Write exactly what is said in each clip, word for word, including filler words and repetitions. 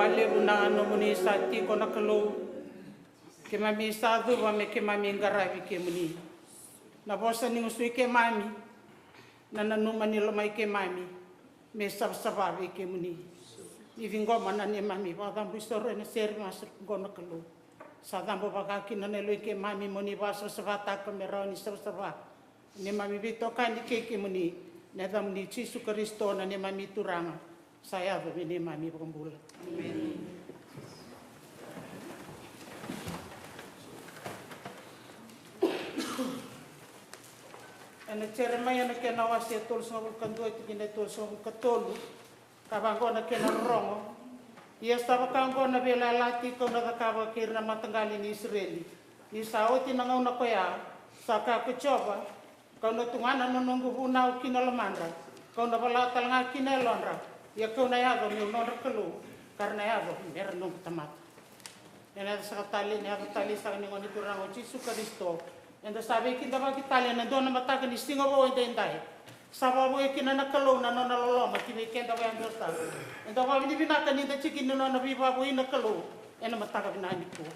Vakalevu na nomuni sa tiko na Kalou. Keimami sa cuva me keimami qaravi kemuni. Na vosa ni gusui keimami, na nanuma ni lomai keimami, me savasava vei kemuni. Ni ciqoma na neimami vakacabo isoro ena sere masu qo na Kalou. Sa cabo vaka kina na yaloi keimami mo ni vakasavasavataka me rawa ni savasava neimami veitokani kei kemuni, na yacamuni Jisu Karisito na neimami Turaga, sa yaco me neimami Vakabula. Emeni. Ena Jeremaia na kena wase e tolusagavulu ka dua tikina e tolusagavulu ka tolu. Ka vaqo na kena rorogo. Ia sa vaka oqo na veiyalayalati kau na cakava kei ira na mataqali ni Isireli ni sa oti na gauna koya, sa kaya ko Jiova, kau na tugana na noqu vunau ki na lomadra, kau na vola tale ga ki na yalodra, ia kau na yaco meu nodra Kalou, ka ra na yaco me ra noqu tamata. Ena yaco saka tale, ena yaco tale saka ni Gone Turaga o Jisu Karisito, eda sa veikidavaki tale ena dua na mataka ni siga vou edaidai. Sa vakavoui kina na Kalou na nona loloma ki vei keda vakayadua sara. Eda vakavinavinaka ni da tiki ni nona veivakavoui na Kalou ena mataka vinaka nikua.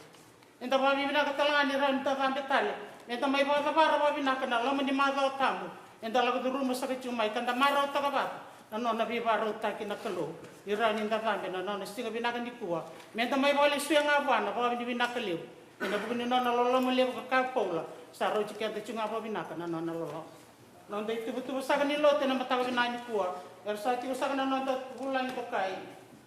Eda vakavinavinaka tale ga ni rawa ni da cabe tale, meda mai vakacavara vakavinaka na loma ni macawa tabu eda lako curuma saka tiko mai, ka da marautaka vata na nona veivakarautaki na Kalou. Ni rawa ni da cabe na nona siga vinaka nikua, meda mai vakalesuya ga vua na vakavinavinaka levu. Ena vuku ni nona loloma levu ka kaya o Paula, sa rauti keda tiko ga vakavinaka na nona loloma. Noda ituvatuva saka ni lotu ena mataka vinaka nikua, era sa tiko saka na noda vulagi dokai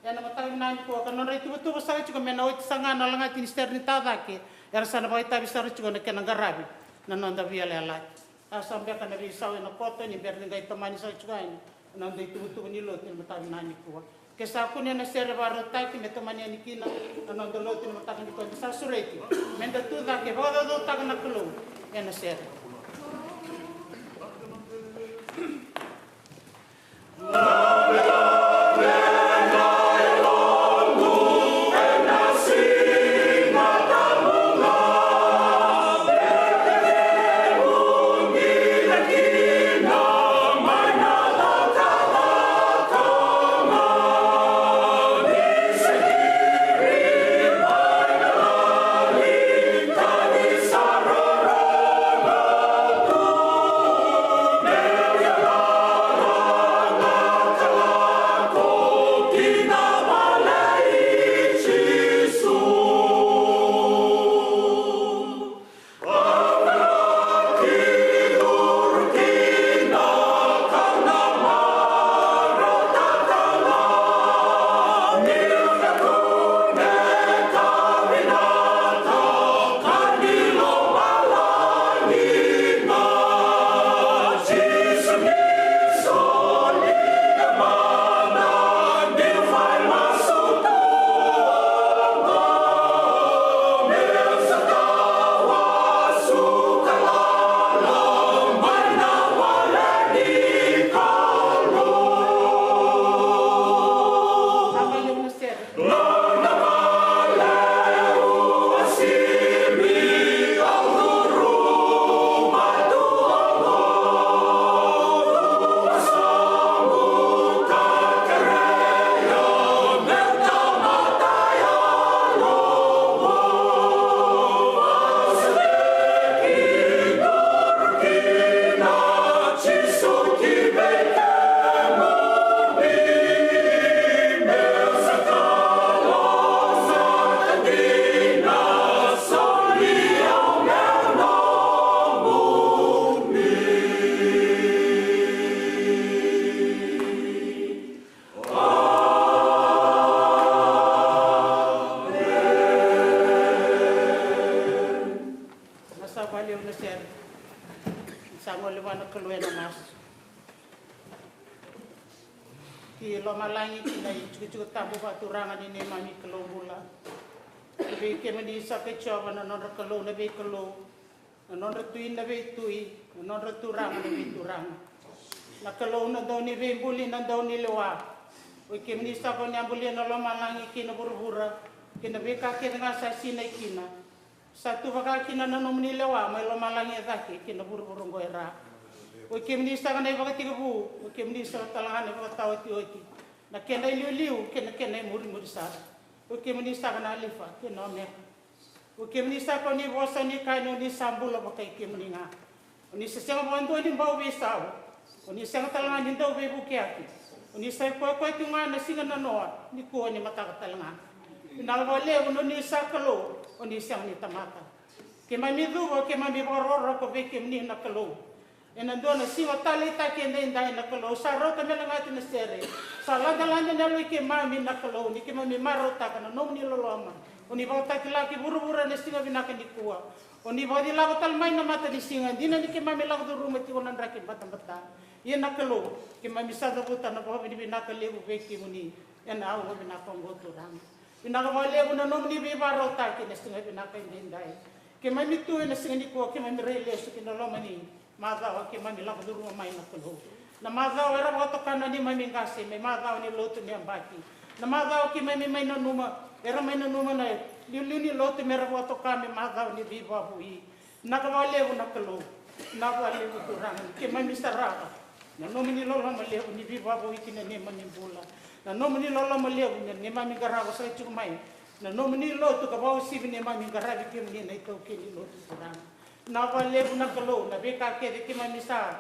ena mataka vinaka nikua, ka nodra ituvatuva saka tiko me na oti saka ga na lagati ni sere ni tacake, era sa na vakaitavi sara tiko na kena qaravi na noda veiyalayalati. A sa beka na veisau ena koto ni bera ni qai tomani saka tiko yani na noda ituvatuva ni lotu ena mataka vinaka nikua. Ke sa kune na sere vakarautaki me tomani yani kina na noda lotu ena mataka nikua, da sa sureti meda tu cake vakacaucautaka na Kalou ena sere. Na sa vakalevu na sere. Sa gole vua na Kalou ena masu. Ki lomalagi, ki na itikotiko tabu vakaturaga ni neimami Kalou bula. Ki vei kemuni saka i Jiova na nodra Kalou na veikalou, na nodra Tui na veitui, na nodra Turaga na veituraga. Na Kalou na dau ni veibuli, na dau ni lewa. Oi kemuni saka ni a bulia na lomalagi kei na vuravura kei na veika kece ga sa sinai kina. Sa tu vaka kina na nomuni lewa mai lomalagi e cake ki na vuravura oqo e ra. Oi kemuni saka na ivakatekivu, oi kemuni saka tale ga na ivakataotioti, na kena iliuliu kei na kena imurimuri sara. O kemuni saka na Alifa kei na Omeka. O kemuni saka o ni vosa, o ni kaya ni o ni sa bula vakai kemuni ga. O ni se sega vakadua ni bau veisau. O ni sega tale ga ni dau veivukiyaki. O ni sa i koya koya tu ga na siga na noa, nikua, ni mataka tale ga. Vinaka vakalevu ni o ni sa Kalou, o ni sega ni tamata. Keimami cuva, keimami vakarokoroko vei kemuni na Kalou. Ena dua na siga taleitaki edaidai na Kalou, sa rauta me lagati na sere. Sa ladalada na yalo i keimami na Kalou, ni keimami marautaka na nomuni loloma. O ni vakatakilaki vuravura ena siga vinaka nikua. O ni vakacilava tale mai na mata ni siga, dina ni keimami lako curuma tiko na draki batabata. Ia na Kalou, keimami sa cavuta na vakavinavinaka levu vei kemuni ena aua vinaka oqo Turaga. Vinaka vakalevu na nomuni veivakarautaki ena siga vinaka edaidai. Keimami tu ena siga nikua, keimami rai lesu ki na loma ni macawa keimami lako curuma mai na Kalou. Na macawa era vakatoka na neimami qase me macawa ni lotu ni yabaki. Na macawa keimami mai nanuma, era mai nanuma na liuliu ni lotu me ra vakatoka me macawa ni veivakavoui. Vinaka vakalevu na Kalou. Vinaka vakalevu Turaga ni keimami sarava na nomuni loloma levu ni veivakavoui ki na neimami bula. Na nomuni loloma levu ni neimami qarava saka tiko mai na nomuni lotu ka vakauasivi neimami qaravi kemuni na itaukei ni lotu Turaga. Vinaka vakalevu na Kalou na veika kece keimami sa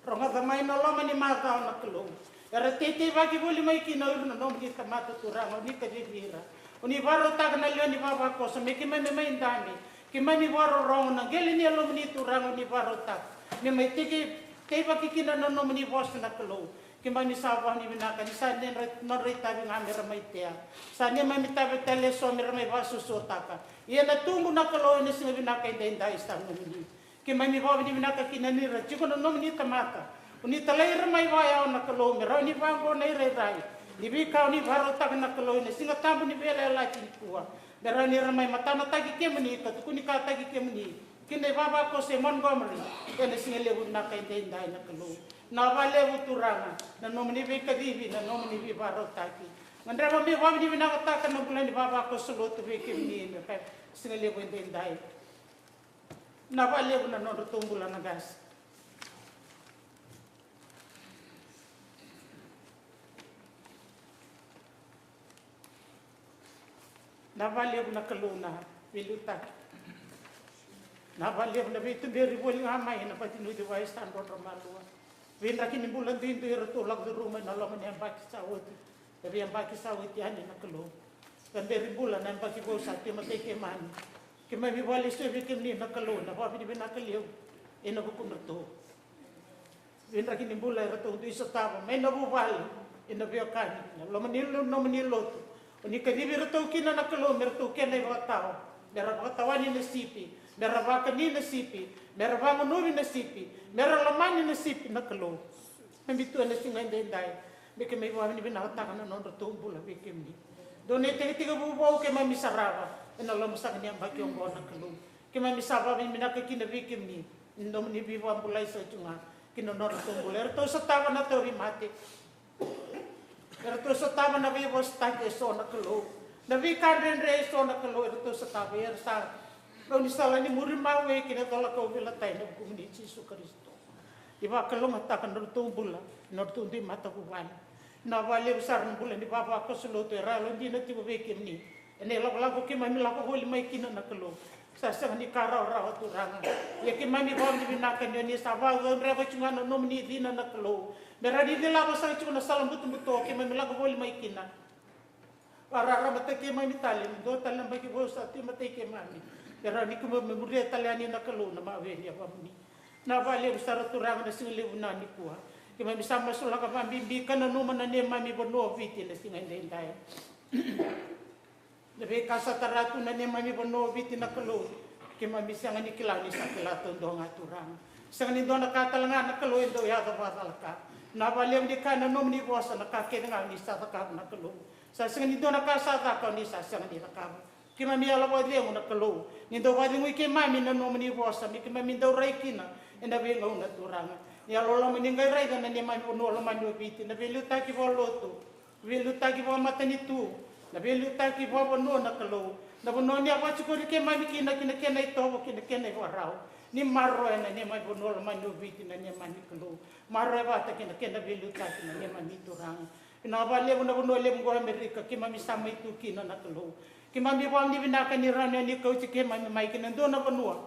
rogoca mai na loma ni macawa na Kalou. Era teiteivaki voli mai kina o ira na nomuni tamata Turaga, o ni kacivi ira. O ni vakarautaka na lewe ni vavakoso me keimami mai dabe, keimami vakarorogo na qele ni yalomuni Turaga, o ni vakarautaka me mai tei, teivaki kina na nomuni vosa na Kalou. Keimami sa vakavinavinaka ni sa nodra, nodra itavi ga me ra mai tea. Sa neimami itavi tale eso me ra mai vakasuasuataka. Ia na tubu na Kalou ena siga vinaka edaidai sa nomuni. Keimami vakavinavinaka kina ni ra tiko na nomuni tamata. O ni talai ira mai vakayawa na Kalou me rawa ni vaqo na irairai ni veika o ni vakarautaka na Kalou ena Siga Tabu ni Veiyalayalati nikua. Me rawa ni ra mai matanataki kemuni ka tukunikataki kemuni ki na ivavakoso e Montgomery ena siga levu vinaka edaidai na Kalou. Vinaka vakalevu Turaga na nomuni veikacivi, na nomuni veivakarautaki. Gadreva me vakavinavinakataka na bula ni vavakoso lotu vei kemuni ena siga levu edaidai. Vinaka vakalevu na nodratou bula na qase. Vinaka vakalevu na Kalou na veiliutaki. Vinaka vakalevu na veituberi voli ga mai ena vatinuci vakaisa drodro malua. Veidraki ni bula duidui eratou lako curuma ena loma ni yabaki sa oti. Na veiyabaki sa oti yani na Kalou. Ka beri bula na yabaki vou sa tu e matai keimami. Keimami vakalesuya vei kemuni na Kalou na vakavinavinaka levu ena vukudratou. Veidraki ni bula eratou dui sotava mai na vuvale, ena veiwekani, na loma ni lo-, nomuni lotu. O ni kacivi iratou kina na Kalou me ratou kena ivakatawa, me ra vakatawani na sipi, me ra vakani na sipi, me ra vagunuvi na sipi, me ra lomani na sipi na Kalou. Keimami tu ena siga edaidai me keimami vakavinavinakataka na nodratou bula vei kemuni. Dua na itekitekivu vou keimami sarava ena loma saka ni yabaki oqo na Kalou. Keimami sa vakavinavinaka kina vei kemuni, ni nomuni veivakabulai saka tu ga ki na nodratou bula. Eratou sotava na tauvimate. Eratou sotava na veivosataki eso na Kalou. Na veika dredre eso na Kalou eratou sotava, ia era sa gaunisala ni muri mawe ki na cola kau vilatai ena vukumuni Jisu Karisito. Ni vakalougatataka na nodratou bula, na nodratou dui matavuvale. Vinaka vakalevu sara na bula ni vavakoso lotu era yalodina tiko vei kemuni. Ena ilakolako keimami lako voli mai kina na Kalou, sa sega ni ka rawarawa Turaga. Ia keimami vakavinavinaka ni o ni sa vakacaudreva tiko ga na nomuni cina na Kalou, me rawa ni cilava saka tiko na sala butobuto keimami lako voli mai kina. Vakararamataki keimami tale ni dua tale na yabaki vou sa tu e matai keimami, me rawa ni keimami muria tale yani na Kalou na mawe ni yavamuni. Vinaka vakalevu sara Turaga na siga levu na nikua. Keimami sa masulaka vakabibi ka nanuma na neimami vanua o Viti ena siga edaidai. Na veika sa tara tu na neimami vanua o Viti na Kalou, keimami sega ni kila ni sa kila taudua ga Turaga. Sega ni dua na ka tale ga na Kalou e dau yaco vakacalaka. Vinaka vakalevu ni kaya na nomuni vosa na ka kece ga ni sa cakava na Kalou. Sa sega ni dua na ka sa caka o ni sa sega ni cakava. Keimami yalo vakacegu na Kalou, ni dau vakacegui keimami na nomuni vosa me keimami dau rai kina ena veigauna Turaga. Ni yalololoma ni qai raica na neimami vanua lomani o Viti, na veiliutaki vakalotu, veiliutaki vakamatanitu, na veiliutaki vakavanua na Kalou, na vanua ni a vakatikori keimami kina ki na kena itovo, ki na kena ivakarau. Ni maroroya na neimami vanua lomani o Viti na neimami Kalou. Maroroya vata ki na kena veiliutaki na neimami Turaga. Vinaka vakalevu na vanua levu oqo o Amerika, keimami sa mai tu kina na Kalou. Keimami vakavinavinaka ni rawa ni kauti keimami mai ki na dua na vanua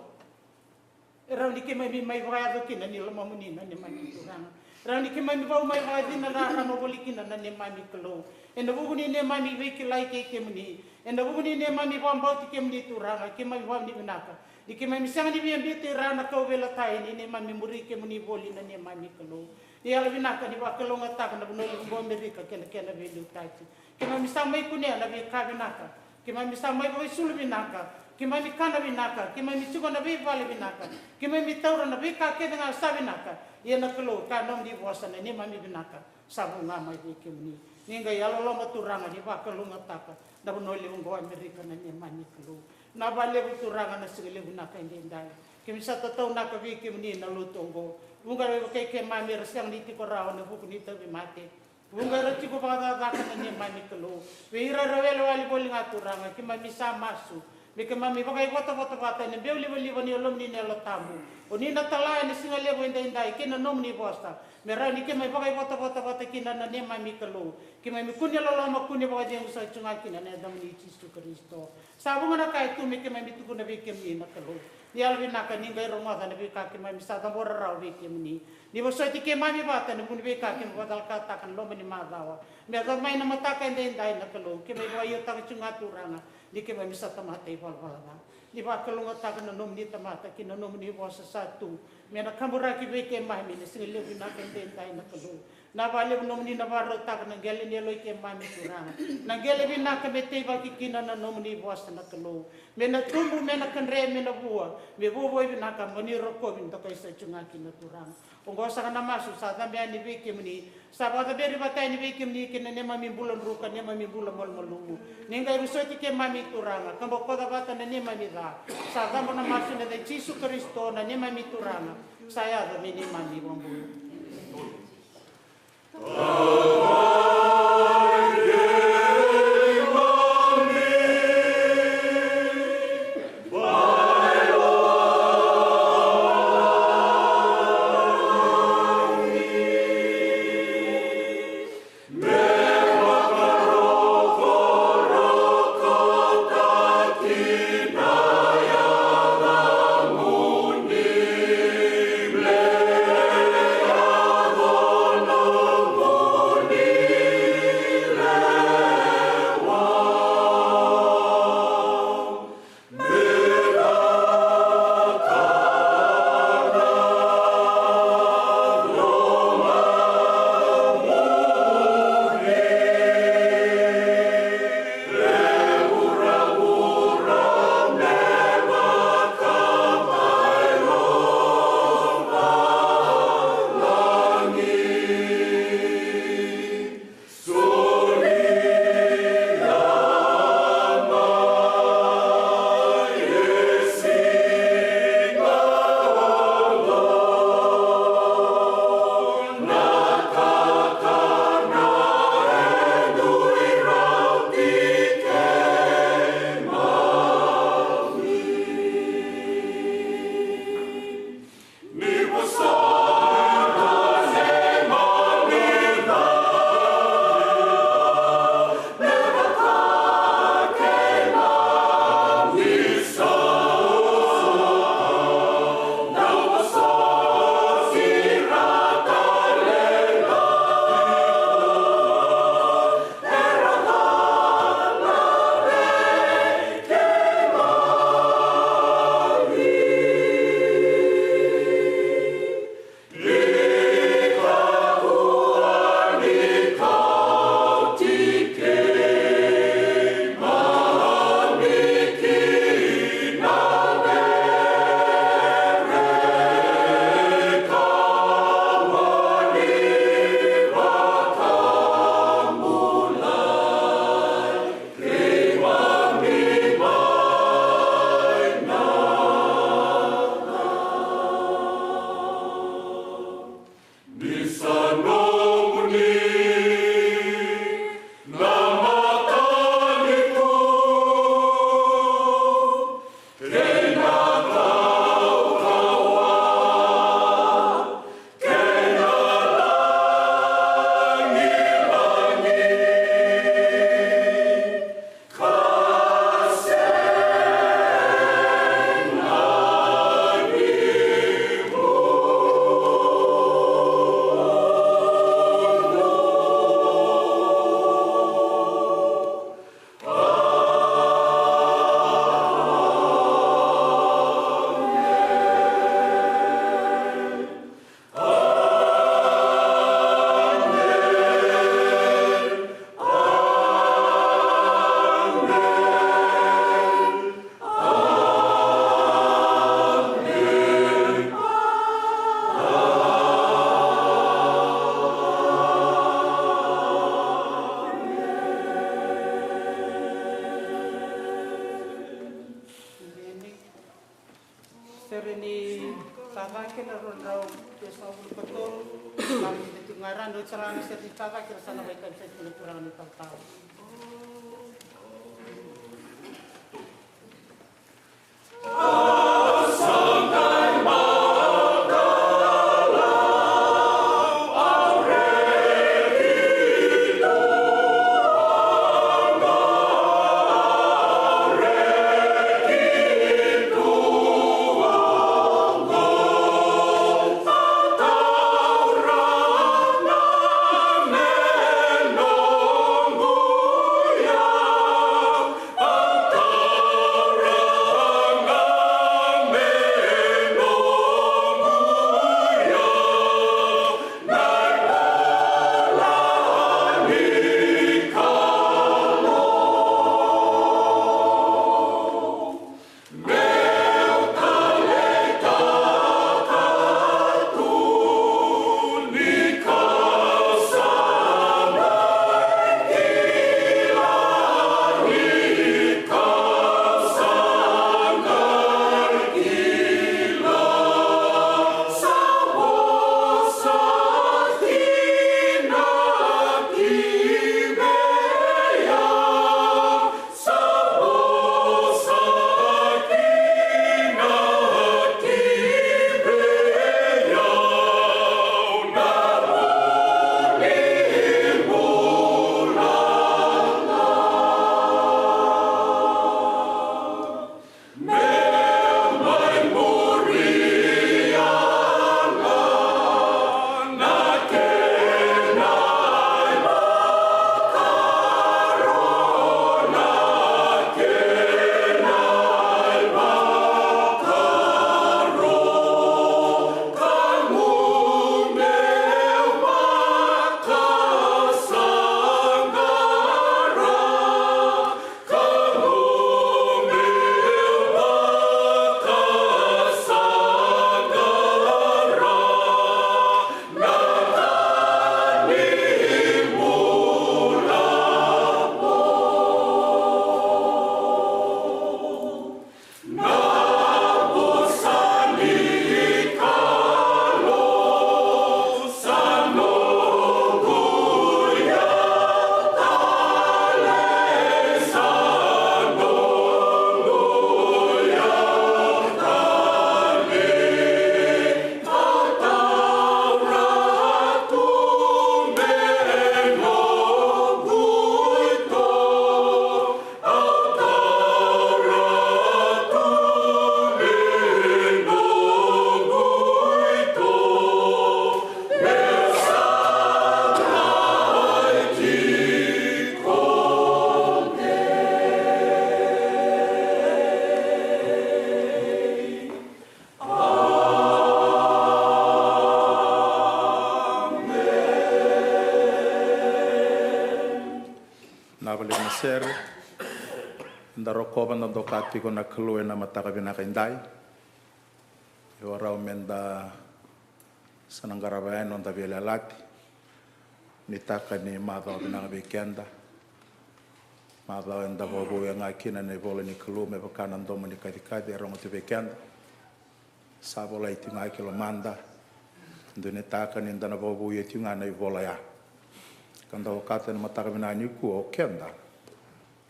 e rawa ni keimami mai vakayaco kina ni lomamuni na neimami Turaga. Rawa ni keimami vau mai vakacina rarama voli kina na neimami Kalou. Ena vuku ni neimami veikilai kei kemuni, ena vuku ni neimami vakabauti kemuni Turaga, keimami vakavinavinaka ni keimami sega ni via biuti ira na kauveilatai ni neimami muri kemuni voli na neimami Kalou. Ni yalovinaka ni vakalougatataka na vanua levu oqo o Amerika kei na kena veiliutaki. Keimami sa mai kunea na veika vinaka, keimami sa mai vakaisulu vinaka, keimami kana vinaka, keimami tiko na veivale vinaka, keimami taura na veika kece ga sa vinaka. Ia na Kalou, ka nomuni vosa na neimami vinaka sa vu ga mai vei kemuni. Ni qai yalololoma Turaga ni vakalougatataka na vanua levu oqo o Amerika na neimami Kalou. Vinaka vakalevu Turaga na siga levu vinaka edaidai. Keimami sa tataunaka vei kemuni na lotu oqo. Vuqa era veivakai keimami era sega ni tiko rawa ena vuku ni tauvimate. Vuqa era tiko vakacakacaka na neimami Kalou. Vei ira era welewele voli ga Turaga, keimami sa masu me keimami vakaivotavota vata ena beulivaliva ni Yalomuni na Yalo Tabu. O ni na tala ena siga levu edaidai kei na nomuni vosa me rawa ni keimami vakaivotavota vata kina na neimami Kalou. Keimami kune loloma, kune vakacegu saka tu ga kina ena yacamuni Jisu Karisito. Sa vuqa na ka e tu me keimami tukuna vei kemuni na Kalou. Ni yalovinaka ni qai rogoca na veika keimami sa cabora rawa vei kemuni. Ni vosoti keimami vata ena vuku ni veika keimami vakacalakataka ena loma ni macawa me yacova mai na mataka edaidai na Kalou. Keimami vakaiotaka tu ga Turaga ni keimami sa tamata ivalavala ca. Ni vakalougatataka na nomuni tamata kei na nomuni vosa sa tu me na kaburaki vei keimami ena siga levu vinaka edaidai na Kalou. Vinaka vakalevu nomuni na vakarautaka na qele ni yaloi keimami Turaga. Na qele vinaka me teivaki kina na nomuni vosa na Kalou. Me na tubu, me na kadre, me na vua, me vuavuai vinaka, mo ni rokovi, dokai saka tu ga kina Turaga. Oqo saka na masu sa cabe yani vei kemuni, sa vakacaberi vata yani vei kemuni kei na neimami bula druka, neimami bula malumalumu. Ni qai vosoti keimami Turaga ka bokoca vata na neimami ca. Sa cabo na masu ena yaca i Jisu Karisito na neimami Turaga. Sa yaco me neimami iVakabula. Ga ra dau sara na sere ni tacake, ra sa na vaikavi sara tiko na turaga ni talatala. Na vale na sere, da rokova, da doka tiko na Kalou ena mataka vinaka edai. Io, rau meda sa na qarava yani noda veiyalayalati. Nuitaka ni macawa vinaka vei keda. Macawa eda vakavouya ga kina na ivola ni Kalou me vaka na domo ni kacikaci e rogo tu vei keda. Sa volai tiko ga ki lomada. Dou nuitaka ni da na vakavouya tiko ga na ivola ya. Ka da okata ena mataka vinaka nikua o keda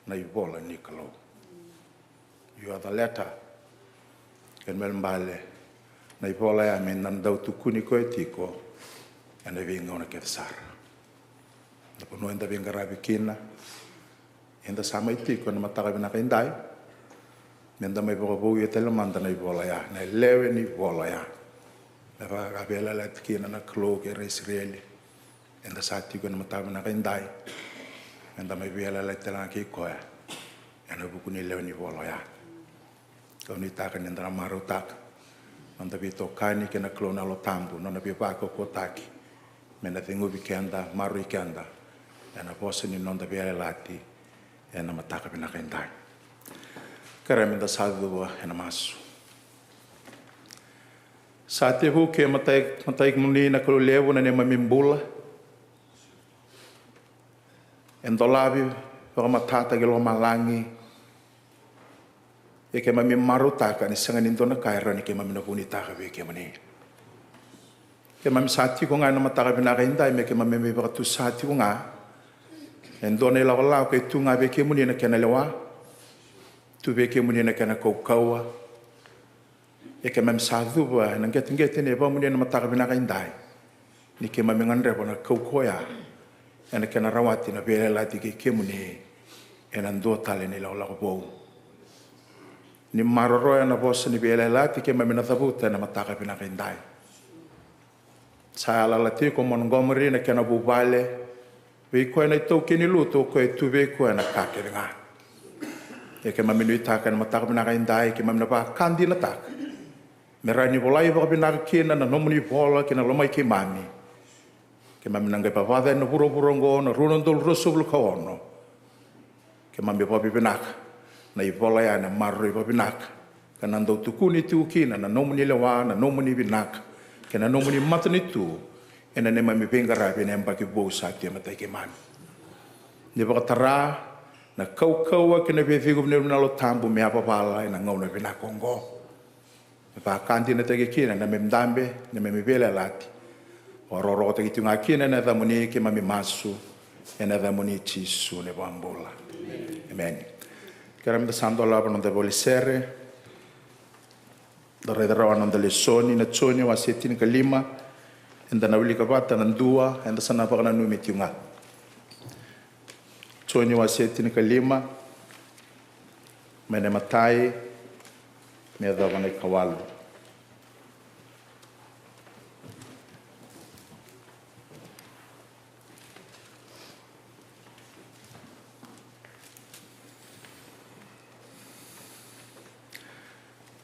na ivola ni Kalou. You are the letter. Kena ibalebale na ivola ya me na dau tukuni koya tiko ena veigauna kece sara. Na vanua eda veiqaravi kina, eda sa mai tiko ena mataka vinaka edai, meda mai vakavouya tale mada na ivola ya, na lewe ni ivola ya. Me vaka a veiyalayalati kina na Kalou kei ira na Isireli. Eda sa tiko ena mataka vinaka edai, meda mai veiyalayalati tale ga kei koya ena vuku ni lewe ni ivola oya. Kau nuitaka ni da na marautaka noda veitokani kei na Kalou na Yalo Tabu, nona veivakaukauwataki me na ceguvi keda, maroroi keda ena vosa ni noda veiyalayalati ena mataka vinaka edai. Kerea meda sa cuva ena masu. Sa tevuki e matai, matai moni na Kalou levu na neimami bula. E dolavi vakamatata ki lomalagi. Ia keimami marautaka ni sega ni dua na ka e rawa ni keimami na vunitaka vei kemuni. Keimami sa tiko ga ena mataka vinaka edai me keimami mai vakatusa tiko ga e dua na ilakolako e tu ga vei kemuni na kena lewa, tu vei kemuni na kena kaukauwa. Ia keimami sa cuva ena qeteqete ni yavamuni ena mataka vinaka edai, ni keimami gadreva na kaukauwa oya ena kena rawati na veiyalayalati kei kemuni ena dua tale na ilakolako vou. Ni maroroya na vosa ni veiyalayalati keimami na cavuta ena mataka vinaka edai. Sa yalayala tiko o Montgomery, na kena vuvale, vei koya na itaukei ni lotu, o koya e tu vei koya na ka kece ga. Ia keimami nuitaka ena mataka vinaka edai, keimami na vakadinataka me rawa ni volai vakavinaka kina na nomuni vola ki na loma i keimami. Keimami na qai vavaca ena vuravura oqo na rua na udolu ruasagavulu ka ono. Keimami vakavivinaka na ivola ya ena maroroi vakavinaka, ka na dau tukuni tiko kina na nomuni lewa, na nomuni vinaka kei na nomuni matanitu ena neimami veiqaravi ena yabaki vou sa tu e matai keimami. Ni vakatara na kaukauwa kei na veicikova ni Yalo Tabu me yavavala ena gauna vinaka oqo. Me vakadinataki kina na neimami dabe, na neimami veiyalayalati. Vakarokorokotaki tiko ga kina ena yacamuni, keimami masu ena yacamuni Jisu na iVakabula. Emeni. Kerea meda sa dolava na noda voli sere. Da raica rawa na noda lesoni na Joni wase tinikalima. Eda na wilika vata na dua eda sa na vakananumi tiko ga. Joni wase tinikalima, mai na imatai me yacova na ikawalu.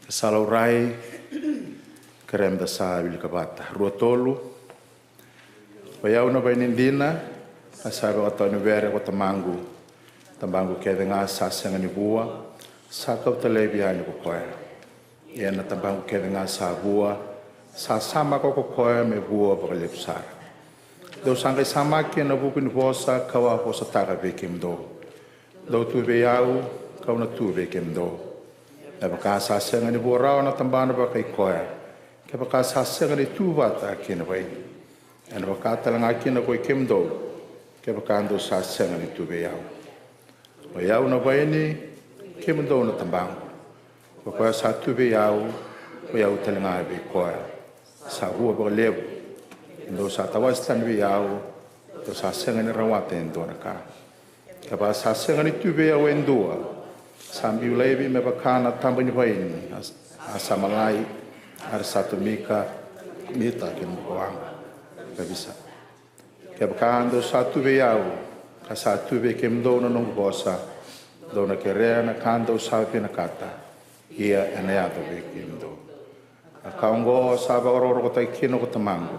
Sa laurai, kerea meda sa wilika vata. Rua, tolu. O i au na vaini dina, a sa vakatau ni vere ko Tamaqu. Tabaqu kece ga sa sega ni vua, sa kauta laivi yani ko koya. Ia na tabaqu kece ga sa vua, sa samaka ko koya me vua vakalevu sara. Dou sa qai samaki ena vuku ni vosa kau a vosataka vei kemudou. Dou tu vei au, kau na tu vei kemudou. Me vaka sa sega ni vua rawa na tabana vakai koya, kevaka sa sega ni tu vata kei na vaini. Ena vaka tale ga kina ko i kemudou, kevaka dou sa sega ni tu vei au. O i au na vaini, kemudou na tabaqu. Ko koya sa tu vei au, ko i au tale ga vei koya. Sa vua vakalevu. Dou sa tawase tani vei au, dou sa sega ni rawata e dua na ka. Kevaka sa sega ni tu vei au e dua, sa biu laivi me vaka na taba ni vaini, a, a sa malai, a ra sa tomika, mita kei na bukawaqa. Ka visa. Kevaka dou sa tu vei au, ka sa tu vei kemudou na noqu vosa, dou na kerea na ka dou sa vinakata, ia ena yaco vei kemudou. Na ka oqo sa vakarokorokotaki kina ko Tamaqu,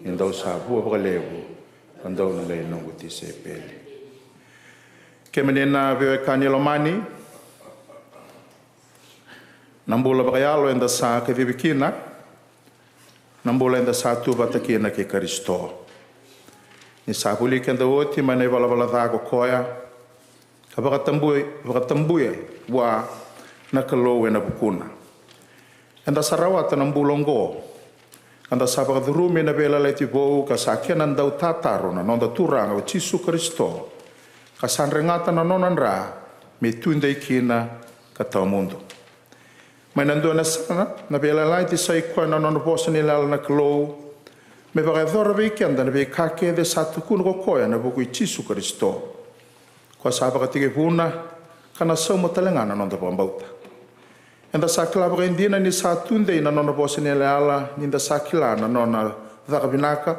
ni dou sa vua vakalevu, ka dou na lai noqu tisaipeli. Kemuni na veiwekani lomani, na bula vakayalo eda sa kacivi kina, na bula eda sa tu vata kina kei Karisito. Ni sa vuli keda oti mai na ivalavala ca ko koya, ka vakatabui, vakatabuya vua na Kalou ena vukuna. Eda sa rawata na bula oqo, ka da sa vakacurumi na veiyalayalati vou, ka sa kena dau tataro na noda Turaga o Jisu Karisito, ka sa dregata na nona dra me tudei kina ka tawamudu. Mai na dua na yasana, na veiyalayalati sa i koya na nona vosa ni yalayala na Kalou, me vakayacora vei keda na veika kece sa tukuna ko koya ena vuku i Jisu Karisito. Koya sa vakatekivuna, ka na sauma tale ga na noda vakabauta. Eda sa kila vakaidina ni sa tudei na nona vosa ni yalayala, ni da sa kila na nona caka vinaka,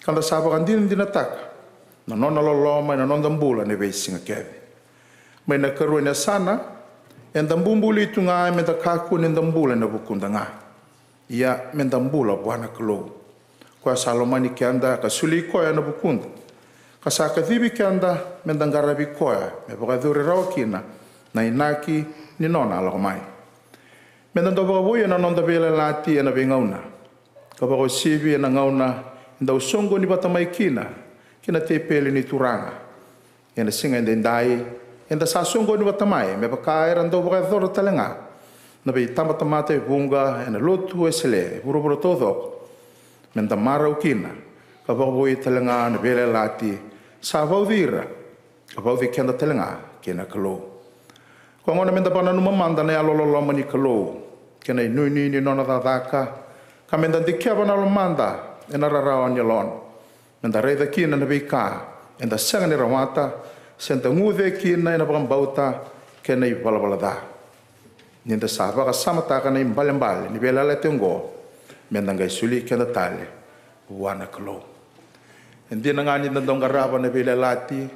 ka da sa vakadinadinataka na nona loloma ena noda bula ena veisiga kece. Mai na ikarua ni yasana, eda bubului tu ga meda kakua ni da bula ena vukuda ga. Ia meda bula vua na Kalou. Koya sa lomani keda ka soli koya ena vukuda, ka sa kacivi keda meda qaravi koya, me vakayacori rawa kina na inaki ni nona lako mai. Meda dau vakavouya na noda veiyalayalati ena veigauna, ka vakauasivi ena gauna e dau soqoni vata mai kina ki na tepeli ni Turaga. Ena siga edaidai, eda sa soqoni vata mai me vaka era dau vakayacora tale ga na veitabatamata e vuqa ena lotu Wesele e vuravura taucoko. Me da marau kina ka vakavoui tale ga na veiyalayalati sa vauci ira, ka vauci keda tale ga kei na Kalou. Koya gona me da vakananuma mada na yalololoma ni Kalou kei na inuinui ni nona cakacaka, ka me da dikeva na lomada ena rarawa ni yalona. Me da raica kina na veika eda sega ni rawata, se da guce kina ena vakabauta kei na ivalavala ca. Ni da sa vakasamataka na ibalebale ni veiyalayalati oqo, me da qai soli keda tale vua na Kalou. E dina ga ni da dau qarava na veiyalayalati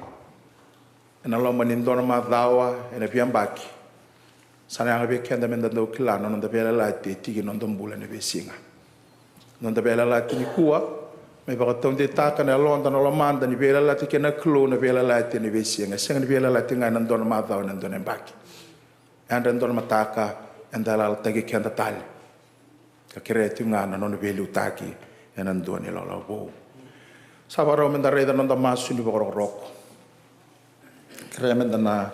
ena loma ni dua na macawa ena veiyabaki, sa na yaga vei keda me da dau kila na noda veiyalayalati e tiki ni noda bula ena veisiga. Noda veiyalayalati nikua, me vakataudeitaka na yaloda, na lomada, ni veiyalayalati kei na Kalou na veiyalayalati ena veisiga, e sega ni veiyalayalati ga ena dua na macawa, ena dua na yabaki. Yadra e dua na mataka eda yalayalati keda tale, ka kerea tiko ga na nona veiliutaki ena dua na ilawalawa vou. Sa vakarau me da raica na noda masu ni vakarokoroko. Kerea me da na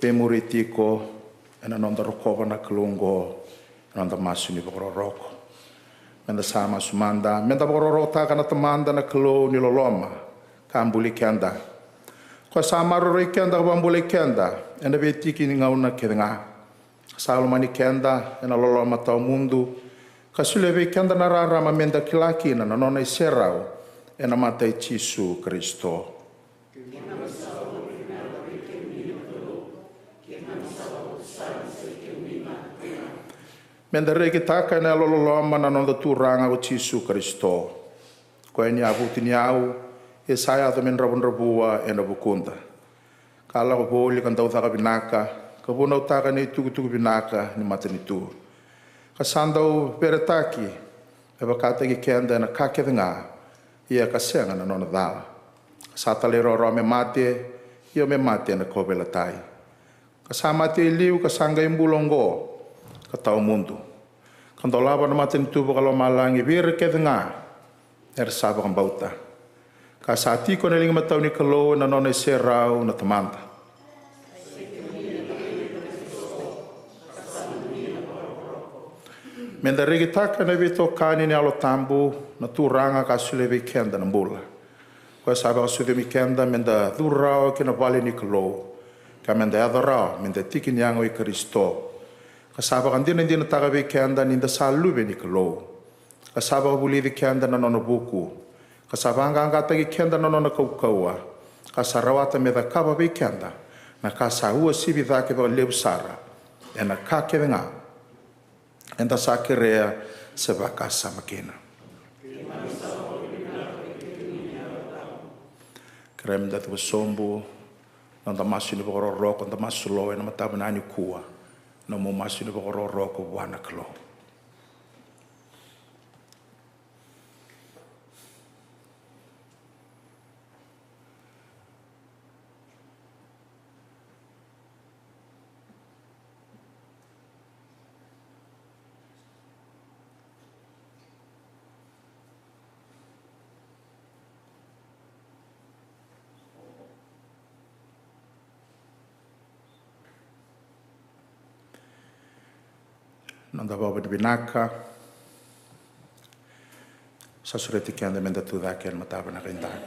veimuri tiko ena noda rokova na Kalou oqo ena noda masu ni vakarokoroko. Me da sa masu mada. Me da vakarokorokotaka na Tamada na Kalou ni loloma ka buli keda. Koya sa maroroi keda ka vakabulai keda ena veitiki ni gauna kece ga. Sa lomani keda ena loloma tawamudu, ka solia vei keda na rarama me da kila kina na nona iserau ena mata i Jisu Karisito. Me da rekitaka ena yalololoma na noda Turaga ko Jisu Karisito. Koya ni a vutuniyau, e sa yaco me dravudravua ena vukuda, ka lako voli ka dau caka vinaka, ka vunautaka na itukutuku vinaka ni matanitu. Ka sa dau veretaki me vakataki keda ena ka kece ga, ia ka sega na nona cala. Ka sa talairawarawa me mate, io me mate ena kauveilatai. Ka sa mate e liu, ka sa qai bula oqo ka tawamudu, ka dolava na matanitu vakalomalagi vei ira kece ga era sa vakabauta. Ka sa tiko ena liga matau ni Kalou ena nona iserau na Tamada. Me da rekitaka na veitokani ni Yalo Tabu, na Turaga ka solia vei keda na bula. Koya sa vakasucumi keda me da curu rawa ki na vale ni Kalou, ka me da yaco rawa me da tiki ni yago i Karisito. Ka sa vakadinadinataka vei keda ni da sa luve ni Kalou. Ka sa vakavulici keda na nona vuku. Ka sa vaqaqataki keda na nona kaukauwa. Ka sa rawata me cakava vei keda na ka sa uasivi cake vakalevu sara ena ka kece ga eda sa kerea se vakasama kina. Kerea me da cuva sobu, noda masu ni vakarokoroko, da masu lo ena mataka vinaka nikua, nomu masu ni vakarokoroko vua na Kalou. Noda vakavinavinaka. Sa sureti keda me da tucake ena mataka vinaka edaidai.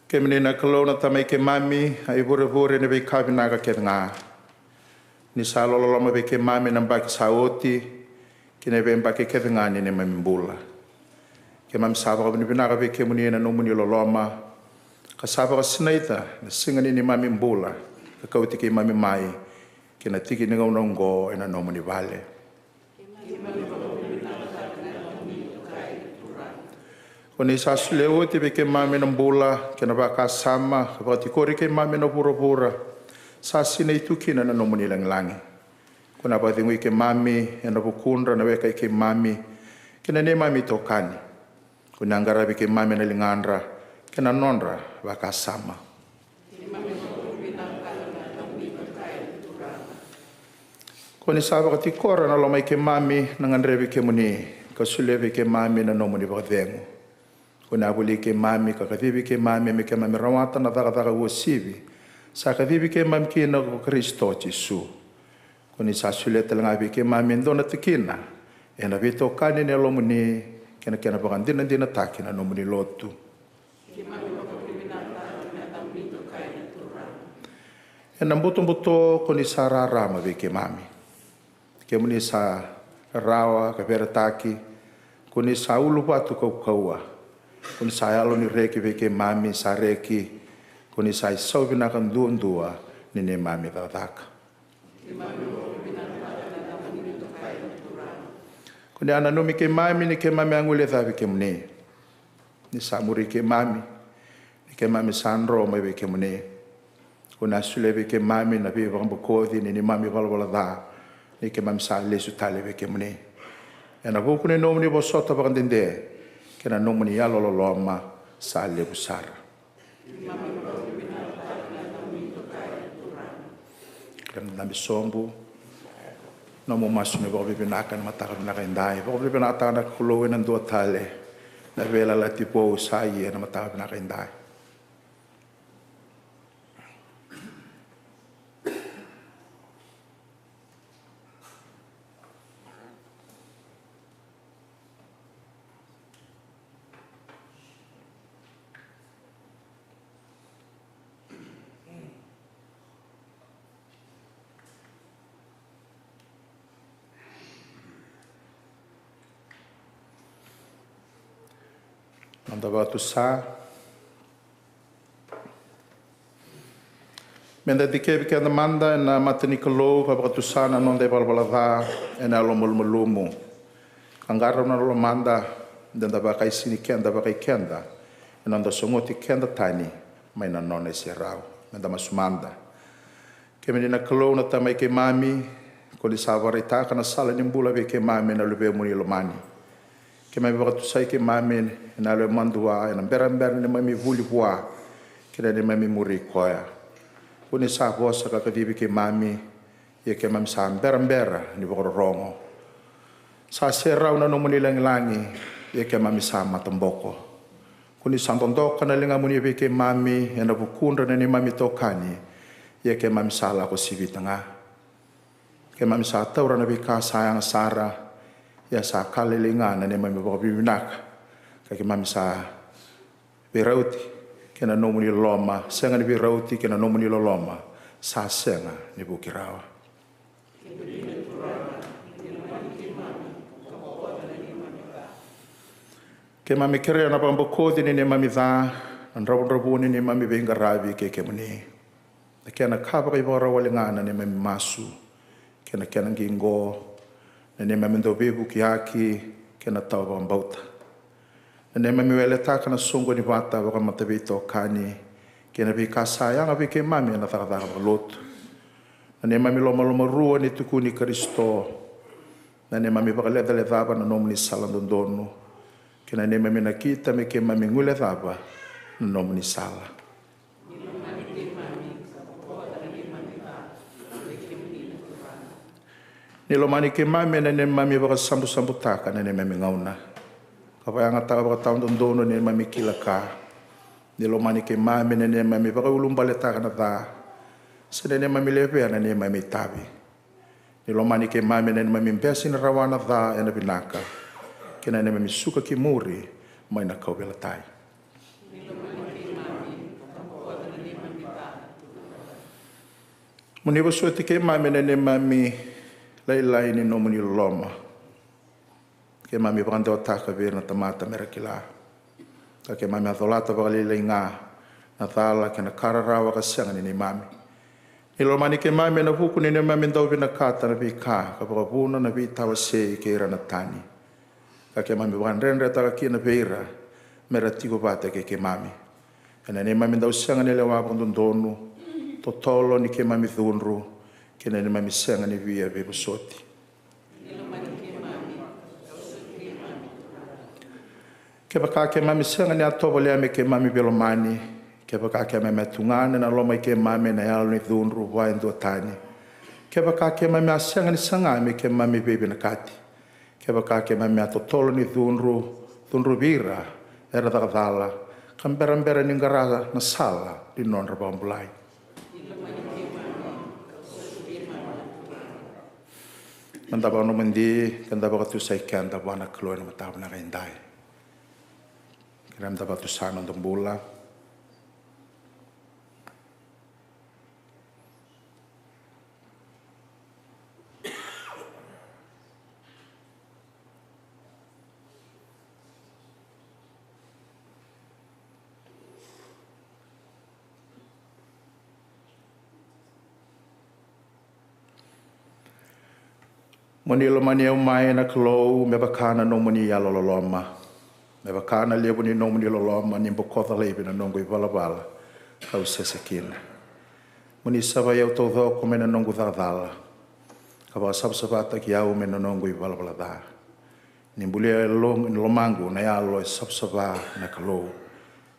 Kemuni na Kalou na Tamai keimami, a ivurevure ni veika vinaka kece ga. Ni sa loloma vei keimami na yabaki sa oti, kei na veiyabaki kece ga ni neimami bula. Keimami sa vakavinavinaka vei kemuni na nomuni loloma, ka sa vakasinaita na siga ni neimami bula, ka kauti keimami mai ki na tiki ni gauna oqo ena nomuni vale. Ko ni sa solia oti vei keimami na bula kei na vakasama, ka vakatikori keimami ena vuravura sa sinai tu kina na nomuni lagilagi. Ko ni a vakacegui keimami ena vukudra na weka i keimami kei na neimami itokani. Ko ni a qaravi keimami ena ligadra kei na nodra vakasama. Ko ni sa vakatikora na loma i keimami na gadrevi kemuni, ka solia vei keimami na nomuni vakacegu. Ko ni a voli keimami ka kacivi keimami me keimami rawata na cakacaka uasivi sa kacivi keimami kina ko Karisito Jisu. Ko ni sa solia tale ga vei keimami e dua na tikina ena veitokani ni Yalomuni kei na kena vakadinadinataki na nomuni lotu. Ena butobuto ko ni sa rarama vei keimami. Kemuni sa rarawa ka veretaki, ko ni sa uluvatu kaukauwa. Ko ni sa yalo ni reki vei keimami sa reki, ko ni sa isau vinaka duadua ni neimami cakacaka. Ko ni a nanumi keimami ni keimami a guilecavi kemuni. Ni sa muri keimami, ni keimami sa dro mai vei kemuni. Ko ni a solia vei keimami na veivakabokoci ni neimami valavala ca, ni keimami sa lesu tale vei kemuni. Ena vuku ni nomuni vosota vakadede kei na nomuni yalololoma sa levu sara. Kerea na dabe sobu. Nomu masu ni vakavinavinaka ena mataka vinaka edai. Vakavinavinakataka na Kalou ena dua tale na veiyalayalati vou sa ia ena mataka vinaka edai. Noda vakatusa. Meda dikevi keda mada ena mata ni Kalou ka vakatusa na noda ivalavala ca ena yalomalumalumu. Ka qarauna na lomada, de da vakaisini keda vakaikeda ena noda sogoti keda tani mai na nona iserau. Meda masu mada. Kemuni na Kalou na Tamai keimami, ko ni sa vakaraitaka na sala ni bula vei keimami na luvemuni lomani. Keimami vakatusai keimami ena yalo e madua ena berabera ni neimami vuli vua kei na neimami muri koya. Ko ni sa vosa ka kacivi keimami, ia keimami sa berabera ni vakarorogo. Sa serau na nomuni lagilagi, ia keimami sa mataboko. Ko ni sa dodoka na ligamuni vei keimami ena vukudra na neimami itokani, ia keimami sa lako sivita ga. Keimami sa taura na veika sa yaga sara, ia sa ka lailai ga na neimami vakavinavinaka. Ka keimami sa veirauti kei na nomuni loloma, sega ni veirauti kei na nomuni loloma, sa sega ni vuki rawa. Keimami kerea na vakabokoci ni neimami ca, na dravudravua ni neimami veiqaravi kei kemuni. Na kena ka vakaivakarau wale ga na neimami masu, kei na kena qiqo, na neimami dau veivukiyaki, kei na tawa vakabauta. Na neimami weletaka na soqoni vata vakamataveitokani, kei na veika sa yaga vei keimami ena cakacaka vakalotu. Na neimami lomalomarua ni tukuni Karisito, na neimami vakalecalecava na nomuni sala dodonu, kei na neimami nakita me keimami guilecava na nomuni sala. Ni lomani keimami ena neimami vakasabusabutaka na neimami gauna, ka vakayagataka vakatawadodonu na neimami kila ka. Ni lomani keimami ena neimami vakaulubaletaka na ca, se na neimami levea na neimami itavi. Ni lomani keimami ena neimami bese ni rawa na ca ena vinaka, kei na neimami suka ki muri mai na kauveilatai. Mo ni vosoti keimami ena neimami lailai ni nomuni loloma. Keimami vakadewataka vei ira na tamata me ra kila. Ka keimami a colata vakalailai ga na cala kei na ka rarawa ka sega ni neimami. Ni lomani keimami ena vuku ni neimami dau vinakata na veika ka vakavuna na veitawasei kei ira na tani. Ka keimami vakadredretaka kina vei ira me ra tiko vata kei keimami ena neimami dau sega ni lewa vakadodonu, totolo ni keimami cudru, kei na neimami sega ni via veivosoti. Kevaka keimami sega ni a tovolea me keimami veilomani, kevaka keimami a tugana ena loma i keimami na yalo ni cudru vua e dua tani, kevaka keimami a sega ni saga me keimami veivinakati, kevaka keimami a totolo ni cudru, cudruvi ira era caka cala, ka berabera ni qara na sala ni nodra vakabulai. Meda vakanomodi, ka da vakatusai keda vua na Kalou ena mataka vinaka edai. Kerea meda vakatusa na noda bula. Mo ni lomani au mai na Kalou me vaka na nomuni yalololoma, me vaka na levu ni nomuni loloma, ni bokoca laivi na noqu ivalavala kau sese kina. Mo ni savai au taucoko mai na noqu caka cala, ka vakasavasavataki au mai na noqu ivalavala ca. Ni bulia e lo-, lomaqu na yalo e savasava na Kalou,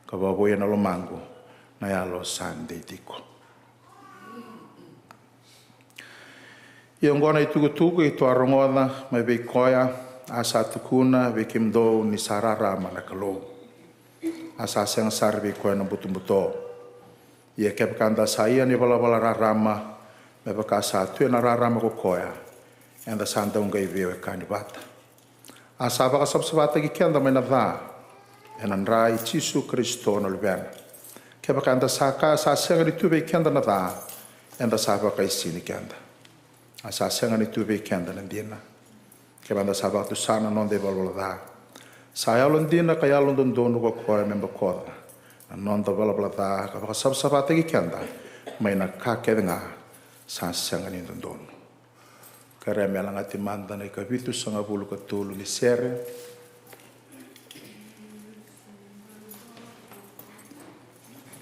ka vakavouya na lomaqu na yalo sa dei tiko. Ia oqo na itukutuku keitou a rogoca mai vei koya, a sa tukuna vei kemudou ni sa rarama na Kalou, a sa sega sara vei koya na butobuto. Ia kevaka da sa ia na ivalavala rarama, me vaka sa tu ena rarama ko koya, eda sa dau qai veiwekani vata. A sa vakasavasavataki keda mai na ca ena dra i Jisu Karisito na Luvena. Kevaka eda sa kaya sa sega ni tu vei keda na ca, eda sa vakaisini keda. A sa sega ni tu vei keda na dina. Kevaka eda sa vakatusa na noda ivalavala ca, sa yalodina ka yalododonu ko koya me bokoca na noda valavala ca, ka vakasavasavataki keda mai na ka kece ga sa sega ni dodonu. Kerea me lagati mada na ikavitusagavulu ka tolu ni sere.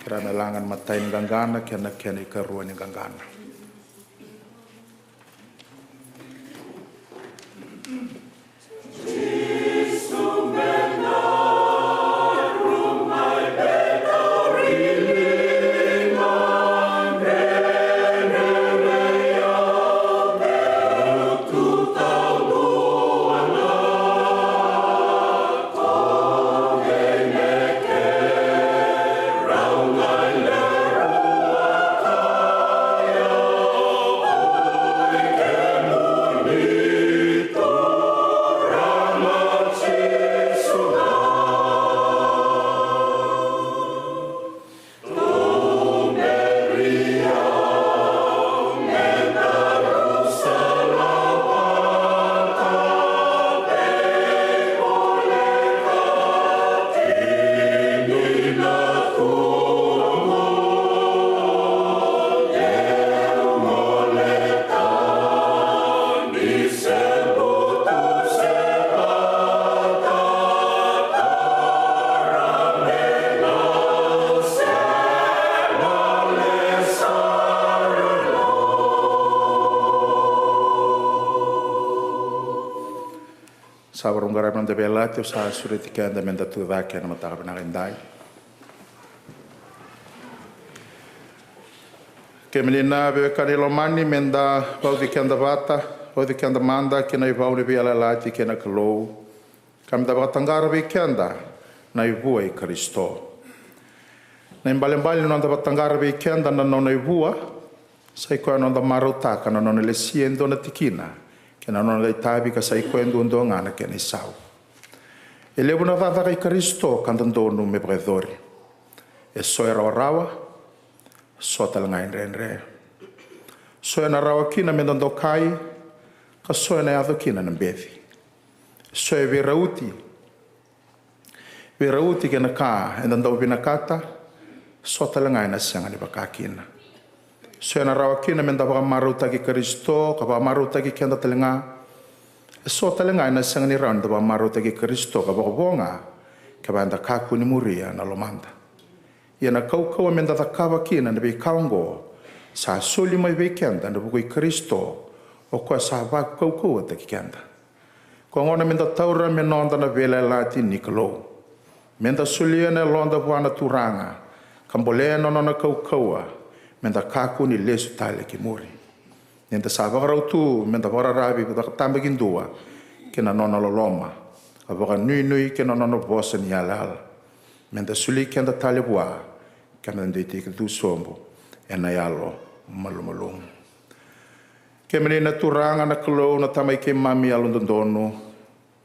Kerea me laga na imatai ni qaqana kei na kena ikarua ni qaqana. Sa vakarau qaravi na noda veiyalayalati, au sa sureti keda meda tu cake ena mataka vinaka edai. Kemuni na veiwekani lomani, meda vauci keda vata, vauci keda mada ki na ivau ni veiyalayalati kei na Kalou, ka meda vakataqara vei keda na ivua i Karisito. Na ibalebale ni noda vakataqara vei keda na nona ivua, sa i koya na noda marautaka na nona lesia e dua na tikina kei na nona itavi, ka sa i koya duadua ga na kena isau. E levu na cakacaka i Karisito ka dodonu me vakayacori. E so e rawarawa, so tale ga e dredre. So ena rawa kina meda dokai, ka so ena yaco kina na beci. So e veirauti, veirauti kei na ka eda dau vinakata, so tale ga ena sega ni vaka kina. So ena rawa kina meda vakamarautaki Karisito ka vakamarautaki keda tale ga. E so tale ga ena sega ni rawa nida vakamarautaki Karisito ka vakavo ga kevaka eda kakua ni muria na lomada. Ia na kaukauwa meda cakava kina na veika oqo sa soli mai vei keda ena vuku i Karisito, o koya sa vakaukauwataki keda. Koya gona meda taura me noda na veiyalayalati ni Kalou. Meda solia na yaloda vua na Turaga ka bolea na nona kaukauwa, meda kakua ni lesu tale ki muri. Nida sa vakarau tu meda vakararavi vakatabakidua ki na nona loloma, ka vakanuinui ki na nona vosa ni yalayala. me da soli keda tale vua, ka me da dui tekivu sobu ena yalo malumalumu. Kemuni na Turaga na Kalou, na Tamai keimami yalododonu,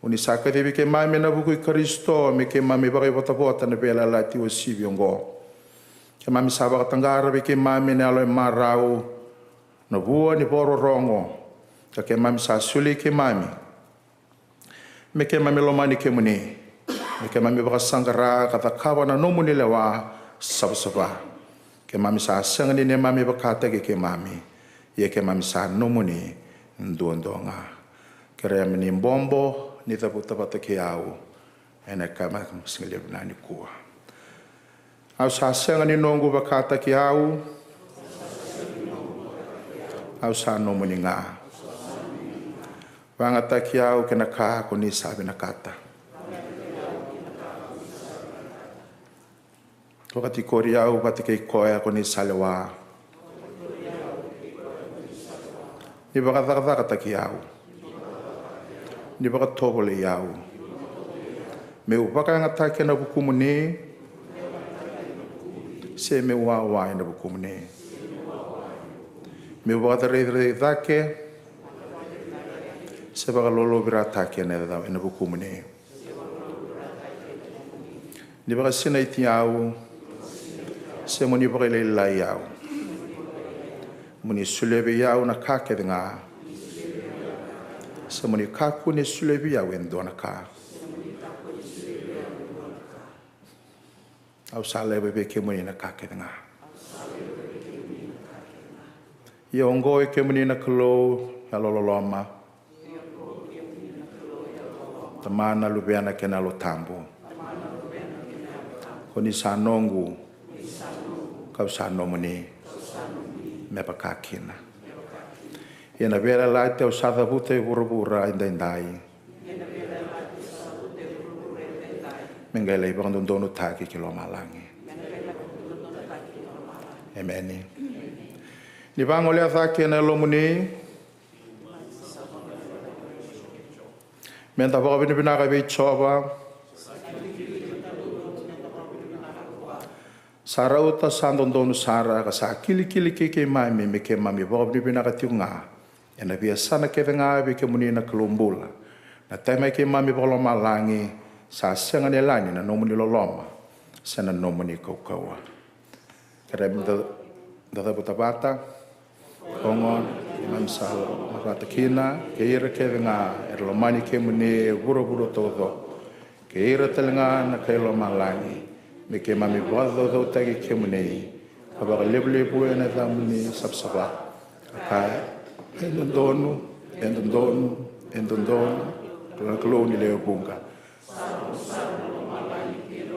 o ni sa kacivi keimami ena vuku i Karisito me keimami vakaivotavota ena veiyalayalati uasivi oqo. Keimami sa vakataqara vei keimami na yalo e marau, na vua ni vakarorogo, ka keimami sa soli keimami me keimami lomani kemuni, me keimami vakasaqara ka cakava na nomuni lewa savasava. Keimami sa sega ni neimami vakataki keimami, ia keimami sa nomuni duadua ga. Kerea me ni bobo ni cavuta vata kei au ena yakavi vinaka nikua. Au sa sega ni noqu vakataki au, au sa nomuni ga. Vagataki au kei na ka ko ni sa vinakata. Vakatikori au vata kei koya ko ni sa lewa. Ni vakacakacakataki au. Ni vakatovolei au. Meu vakayagataki ena vukumuni, se meu wawa ena vukumuni. Meu vakacerecerai cake, se vakalolovirataki ena, ena vukumuni. Ni vakasinaiti au, se mo ni vakalailai au. Mo ni solia vei au na ka kece ga, se mo ni kakua ni solia vei au e dua na ka. Au sa laiva vei kemuni na ka kece ga. Ia oqo e kemuni na Kalou yalololoma, Tamana, Luvena kei na Yalo Tabu. Ko ni sa noqu, kau sa nomuni, me vaka kina. Ia na veiyalayalati au sa cavuta e vuravura edaidai, me qai lai vakadodonutaki ki lomalagi. Emeni. Ni vagolea cake na yalomuni, me da vakavinavinaka vei Jiova. Sa rauta, sa dodonu sara, ka sa kilikili kei keimami me keimami vakavinavinaka tiko ga ena veiyasana kece ga vei kemuni na Kalou bula. Na Tamai keimami vakalomalagi, sa sega ni yalani na nomuni loloma se na nomuni kaukauwa. Kerea me da, da cavuta vata. Oqo keimami sa lomavata kina kei ira kece ga era lomani kemuni e vuravura taucoko, kei ira tale ga na kai lomalagi, me keimami vakacaucautaki kemuni ka vakalevulevu ena yacamuni savasava. Ka kaya, e dodonu, e dodonu, e dodonu, na Kalou ni lewe vuqa.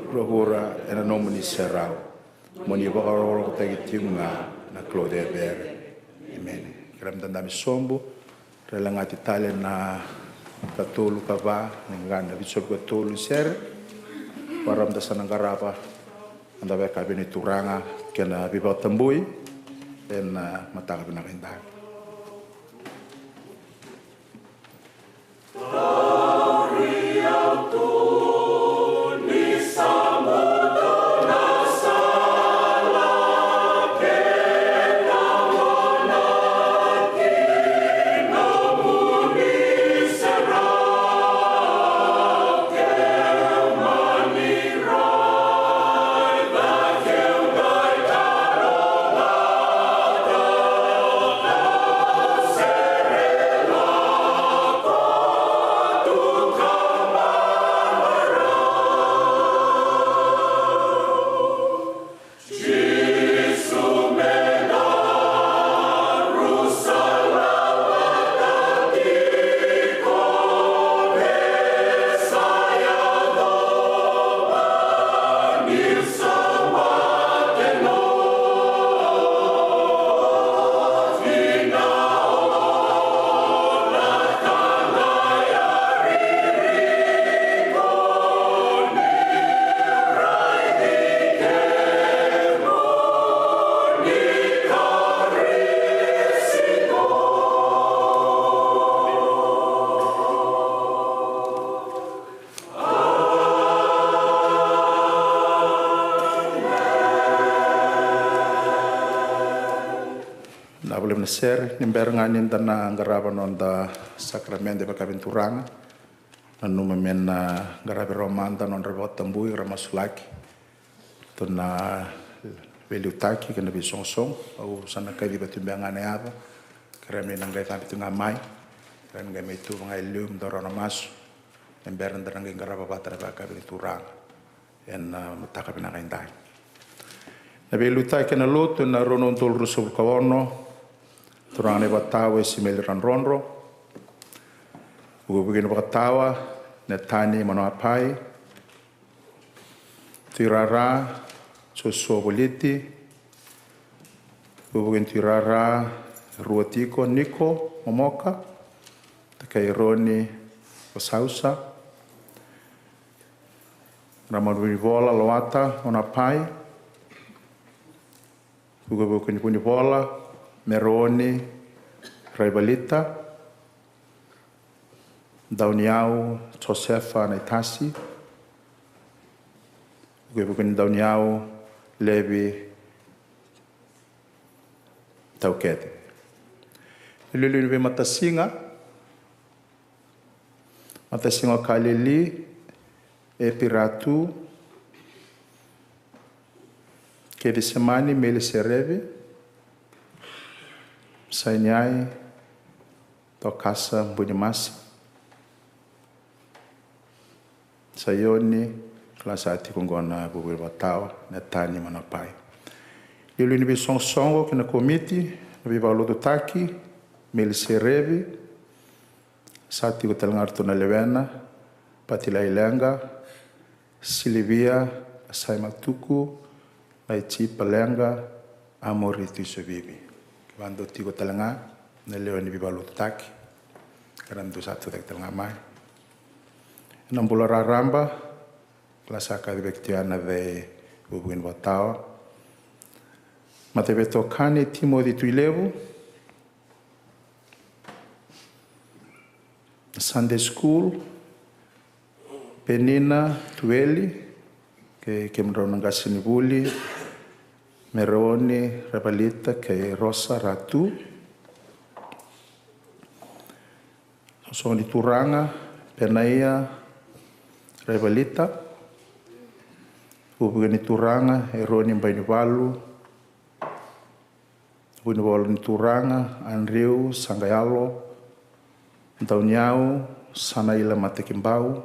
Vuravura ena nomuni serau. Mo ni vakarokorokotaki tiko ga na Kalou cecere. Emeni. Kerea me da dabe sobu. Ra lagati tale na katolu ka va, na qana vitusagavulu ka tolu ni sere. Vakarau me da sa na qarava na dau veka vei na Turaga kei na veivakatabui ena mataka vinaka edaga. Levu na sere, ni bera ga ni da na qarava noda sakaramede vakavinavinaka turaga. Nanuma me na qaravi rawa mada nodra vakatabui, ra masulaki. Tou na veiliutaki kei na veisogosogo, au sa na kaciva tu beka ga na yaca. Kerea me na qai cabe tu ga mai. Kerea ni qai mai tuva ga e liu, me dau rawa na masu. E bera da na qai qarava vata na vakavinavinaka turaga. Ena mataka vinaka edai. Na veiliutaki ena lotu ena rua na udolu ruasagavulu ka ono. Turaga na ivakatawa o Isimeli Radrodro. Vukevuke ni vakatawa Netani Manoapai. Tuirara Josua Voliti. Vukevuke ni tuirara rua tiko, Niko Momoka, Takai Roni Osausa. Ramani Vunivola Loata Onapai. Vukevuke ni Vunivola Meroni Raivalita. Dauniyau Josefa Naitasi. Vukevuke ni Dauniyau Levi Taukete. Iliuliu ni veimatasiga. Matasiga o Kalili, Epiratu, Kecisemani, Meliserevi, Sainiai, Tokasa, Bunimasi, Saioni, kila sa tiko oqo na vukevuke ni vakatawa, Netani Manoapai. Iliuliu ni veisogosogo kei na komiti, na veivakalotutaki, Meliserevi, sa tiko tale ga ratou na lewena, Pati Laileqa, Silivia Saimatuku, Laitipa Leqa, Amori Tuisovivi. Kevaka dou tiko tale ga na lewe ni veivakalotutaki, ka ra dou sa tucake tale ga mai. Na bula raraba, kila sa kacivaki tu ya na veivukevuke ni vakatawa. Mataveitokani Timoci Tuilevu, Sunday School, Penina Tueli, kei kemudrau na qasenivuli, Mereoni Ravalita kei Rosa Ratu. Sosoga ni turaga, Penaia Raivalita. Vukevuke ni turaga, Eroni Bainivalu. Vunivola ni turaga, Andrew Saqayalo. Dauniyau, Sanaila Matakibau.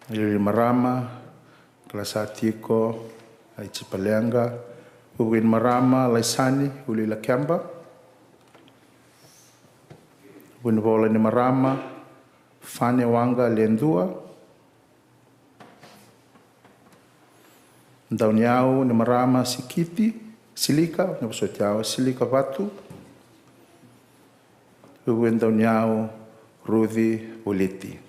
Iliuliu ni marama, kila sa tiko, Laitipa Leqa. Vukevuke ni marama, Laisani Uluilakeba. Vunivola ni marama, Fane Waqa Ledua. Dauniyau ni marama, Sikiti, Silika, na vosoti au, Silika Vatu. Vukevuke ni Dauniyau, Ruci Voliti.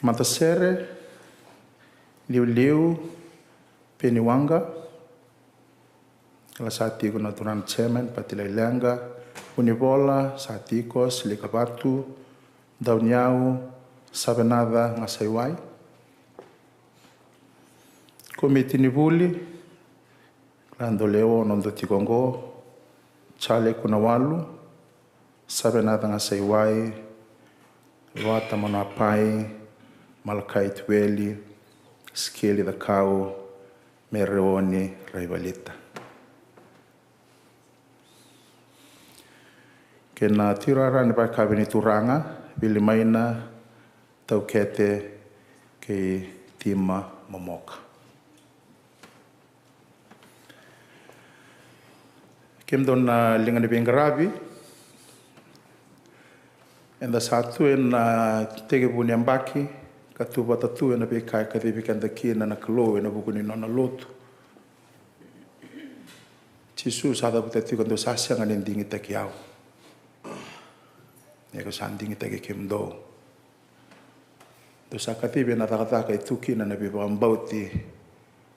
Matasere, Liuliu Peniwaqa. Kila sa tiko na turaga na chairman, Pati Laileqa. Vunivola sa tiko, Silika Vatu. Dauniyau, Savenaca Gasaiwai. Komiti ni vuli, kila dou lewe ono dou tiko oqo, Jale Kunawalu, Savenaca Gasaiwai, Loata Manoapai, Malakai Tueli, Sikeli Cakau, Mereoni Raivalita. Kei na tuirara ni vakavinavinaka turaga, Vilimaina Taukete kei Tima Momoka. Kemudou na liga ni veiqaravi, eda sa tu ena tekivu ni yabaki, ka tu vata tu ena veika e kacivi keda kina na Kalou ena vuku ni nona lotu. Jisu sa cavuta tiko, dou sa sega ni digitaki au, ia kau sa digitaki kemudou. Dou sa kacivi ena cakacaka e tu kina na veivakabauti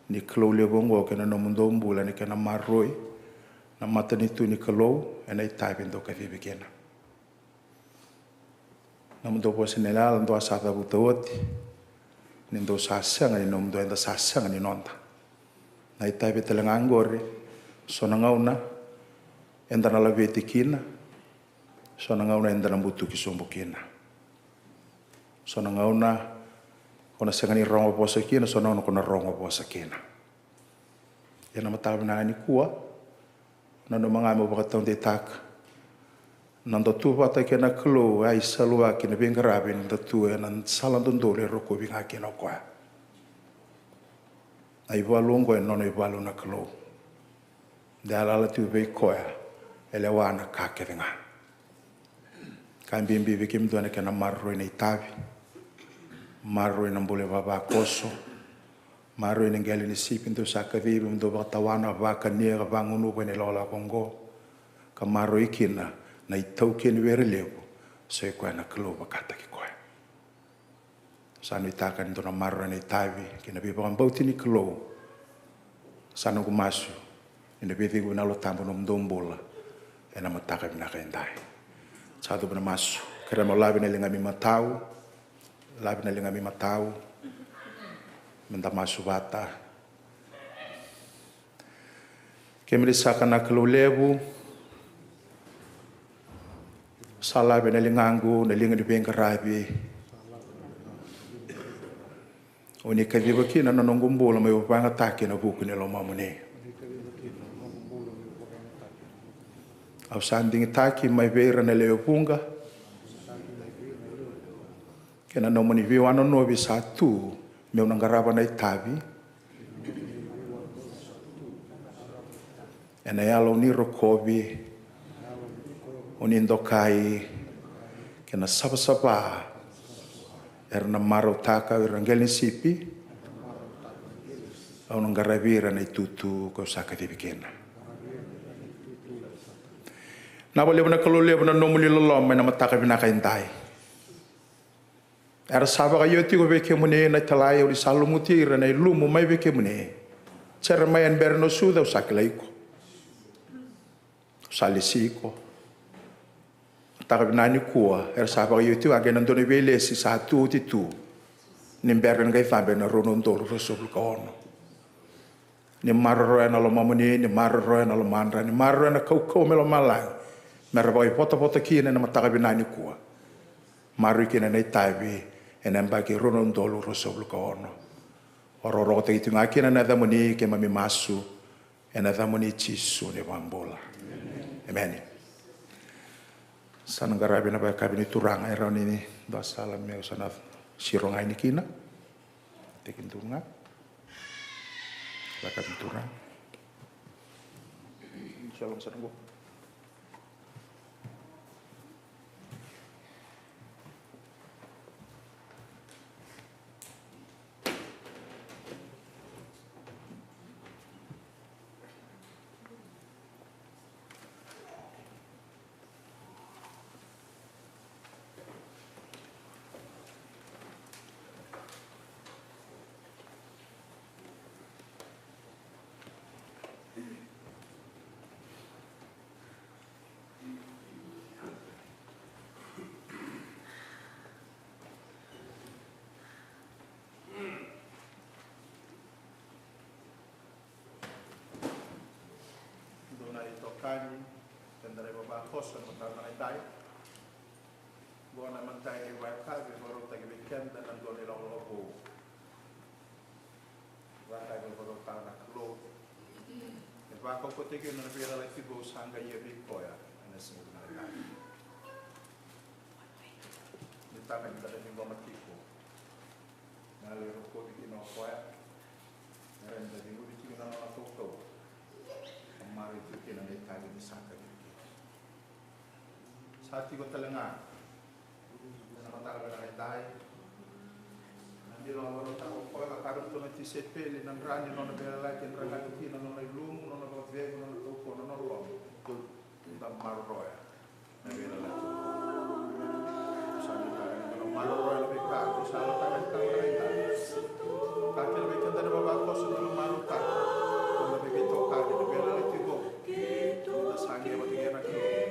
ni Kalou levu oqo kei na nomudou bula ni kena maroroi na matanitu ni Kalou ena itavi dou kacivi kina. Nomudou vosa ni yalayala dou a sa cavuta oti, ni dou sa sega ni nomudou, eda sa sega ni noda. Na itavi tale ga oqori, so na gauna eda na laveti kina, so na gauna eda na butuki sobu kina. So na gauna ko na sega ni rogo vosa kina, so na gauna ko na rogo vosa kina. Ia na mataka vinaka nikua, nanuma ga meu vakataudeitaka na noda tu vata kei na Kalou, a isaluaki na veiqaravi ni da tu ena sala dodonu e rokovi ga kina o koya. Na ivalu oqo e nona ivalu na Kalou. Da yalayala tu vei koya, e lewa na ka kece ga. Ka bibi vei kemudou na kena maroroi na itavi, maroroi na bula e vavakoso, maroroi na qele ni sipi dou sa kacivi, mo dou vakatawana, vakania, ka vagunuva ena ilakolako oqo, ka maroroi kina na itaukei ni vei ira levu, so i koya na Kalou vakataki koya. Sa nuitaka ni dou na maroroya na itavi kei na veivakabauti ni Kalou. Sa noqu masu ni na veicegu ena Yalo Tabu na nomudou bula ena mataka vinaka edai. Sa cuva na masu. Kerea mo lave na ligami matau, lave na ligami matau, meda masu vata. Kemuni saka na Kalou levu, sa lave na ligaqu na liga ni veiqaravi o ni kaciva kina na noqu bula meu vakayagataki ena vuku ni lomamuni. Au sa digitaki mai vei ira na lewe vuqa kei na nomuni veiwanonovi sa tu meu na qarava na itavi. Ena yalo ni rokovi, o ni dokai kei na savasava era na marautaka o ira na qele ni sipi. Au na qaravi ira na itutu kau sa kacivi kina. Na vakalevu na Kalou levu na nomuni loloma ena mataka vinaka edai. Era sa vakaio tiko vei kemuni na italai, o ni sa lumuti ira na ilumu mai vei kemuni. Jeremaia ni bera na sucu au sa kilai iko, au sa lesi iko. Mataka vinaka nikua era sa vakaio tiko ga kei na dua na veilesi sa tu oti tu ni bera ni qai cabe na rua na udolu ruasagavulu ka ono. Ni maroroya na lomamuni, ni maroroya na lomadra, ni maroroya na kaukauwa mai lomalagi, mera vakaivotavota kina ena mataka vinaka nikua. Maroroi kina na itavi ena yabaki rua na udolu ruasagavulu ka ono. Vakarokorokotaki tiko ga kina na yacamuni, keimami masu ena yacamuni Jisu na iVakabula. Emeni. Sa na qaravi na vakayakavi ni Turaga, e rawa ni dua sala meu sa na siro ga yani kina. Tekiduru ga. Laka ni Turaga. Shalom, shalom. Dou na itokani, keda na ivavakoso ena mataka edai. Qo na imatai ni vakayakavi e vakarautaki vei keda na dua na ilakolako vou. Vakayakavi e vakarautaka na Kalou. E vakaukauwataki ena veiyalayalati vou sa qai ia vei koya ena siga vinaka edai. Ni taka ni da na ciqoma tiko na yalo e rokovi kina o koya, me rawa ni da ceguvi tiko na nona kaukauwa, ka maroroi tiko kina na itavi ni sa kacivi kina. Sa tiko tale ga ena mataka vinaka edai na dina o koya ka karautaka na tisaipeli, na dra ni nona veiyalayalati, na dra ga ni kina, na nona ilumu, na nona vakacegu, na nona kaukauwa, na nona loloma. Da maroroya na veiyalayalati. Sa na maroroya na veika ko sa lataka ni tau na ita. Ka kena vei keda na vavakoso na maroroya. Na veika toka na veiyalayalati ko. Da sa qai vata kei na Kalou.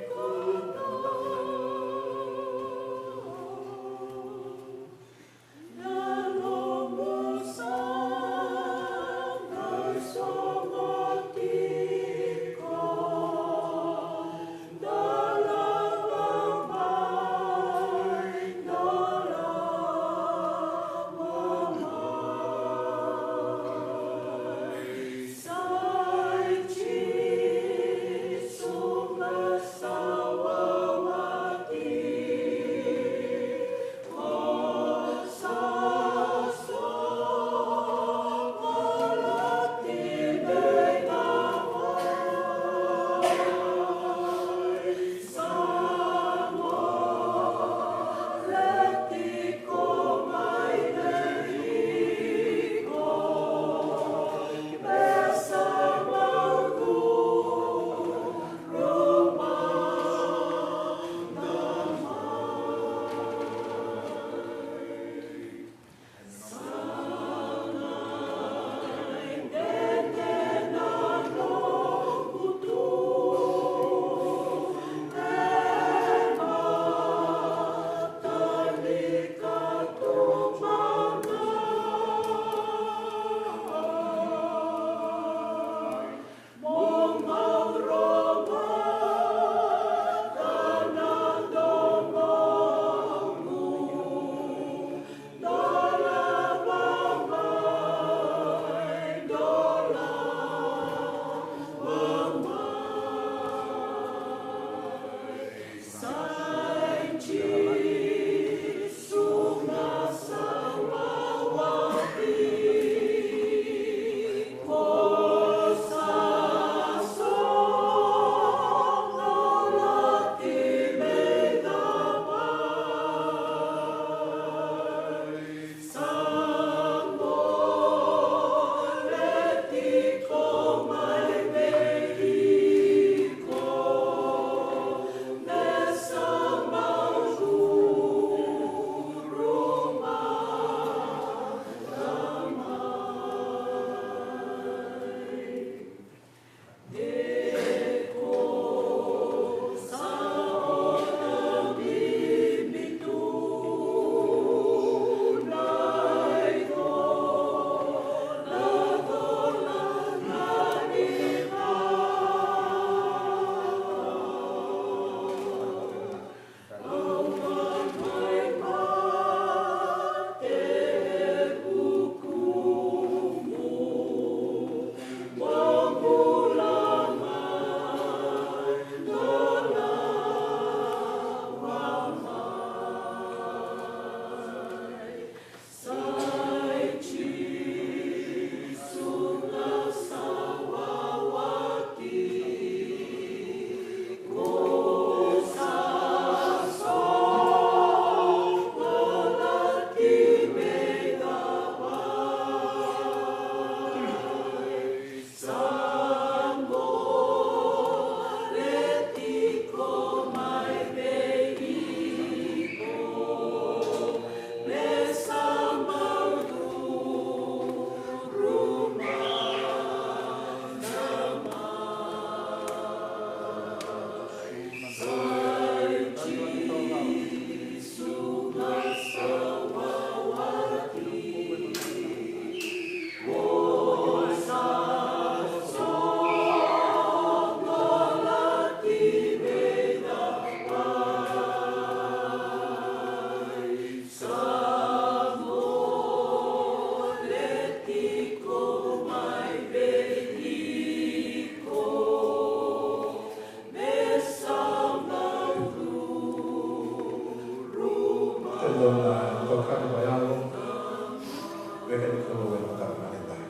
Kalou ena mataka vinaka edaidai.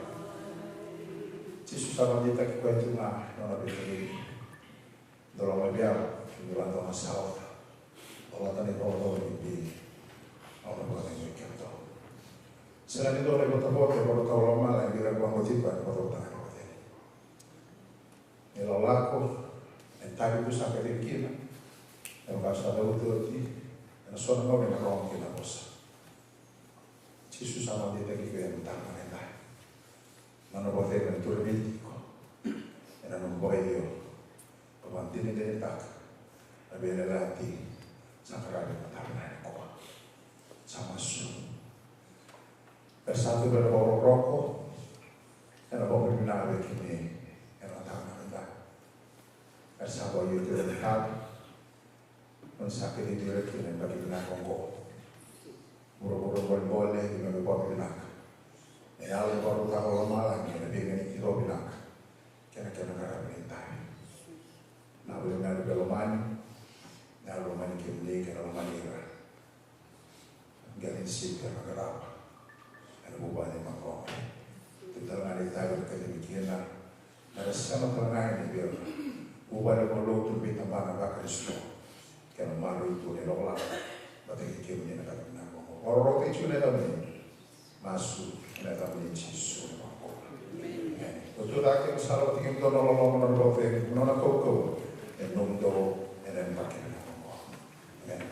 Jisu sa vakadeitaki koya tu ga ena nona veitalanoa. Dou lako mai vei au, kemudou na dau sala. Dou lako mai vei au, dou lako mai vei au, au na vakanuinui kemudou. Sega ni dua na ivotavota e vakatawa lomalagi ni ra vakabauti koya ena ivotavota ga ni vakacegu. Ni lakolako, na itavi tu sa kacivi kina, e vaka sa cavuti oti, ena so na gauna ena rogo kina na vosa. Jisu sa vakadeitaki koya ena mataka vinaka edaidai. Na nona vakacegu ena turaga tiko. Ena nona vakaio. Ka vakadinadinataka na veiyalayalati sa qaravi ena mataka vinaka nikua. Sa masu. Era sa tu ena vakarokoroko, ena vakavinavinaka vei kemuni ena mataka vinaka edaidai. Era sa vakaio tu ena mataka. Moni sa kacivi ira kina na yabaki vinaka oqo. Vuravura bolebole, ni mai vakavinavinaka. Na yalo ni vakarautaka o lomalagi ena veiganiti vinaka. Kei na kena qaravi na itavi. Na vuli na yalo veilomani, na yalo lomani kemuni kei na lomani ira. Qai ni sika na qarava ena vuvale ni Maroka. Tu tale ga na itavi era kacivi kina, na ra sema tale ga ena vei ira. Vuvale vakalotu, veitabana vaKarisito. Kei na maroroi tu na ilakolako vata kei kemuni ena yakavi vinaka oqo. Vakarorogo tiko na yacamuni. Masu ena yacamuni Jisu na iVakabula. Emeni. Oti oqo kemudou sa laveti kemudou na loloma, na nona vakacegu, na nona kaukauwa ena nomudou ena yabaki vinaka oqo. Emeni.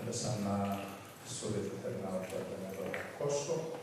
Eda sa na sureta tale ga vata na noda koso.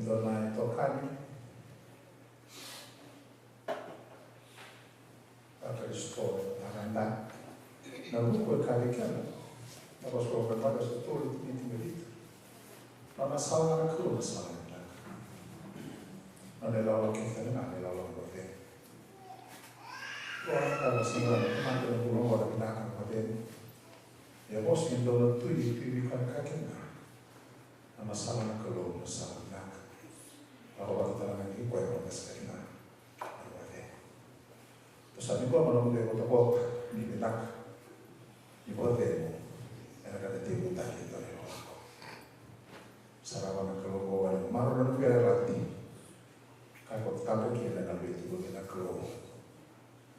Dua na itokani, a Karisito, na gada. Na vuku e kaya vei keda, na Vosa Vakabula, Karisito, tini, tini, vitu. Nona sala na Kalou na sala vinaka. Nona ilawalawa kece ga na ilawalawa ni vatu. Io, na ka sa sega ni mate na bula oqo na vinaka na vatu. Ia vosa ni dua na tui, tui vei koya na ka kece ga. Na sala na Kalou na sala vinaka. Lako vata tale ga kei koya na sala vinaka. Io, vatu. Io, sa ni qo na nomu ivotavota ni vinaka, ni vakacegu ena ka na tekivutaki e dua na ilawalawa. Sarava na Kalou, ko wale maroroi na veiyalayalati ka ko tadra kina na veivuke na Kalou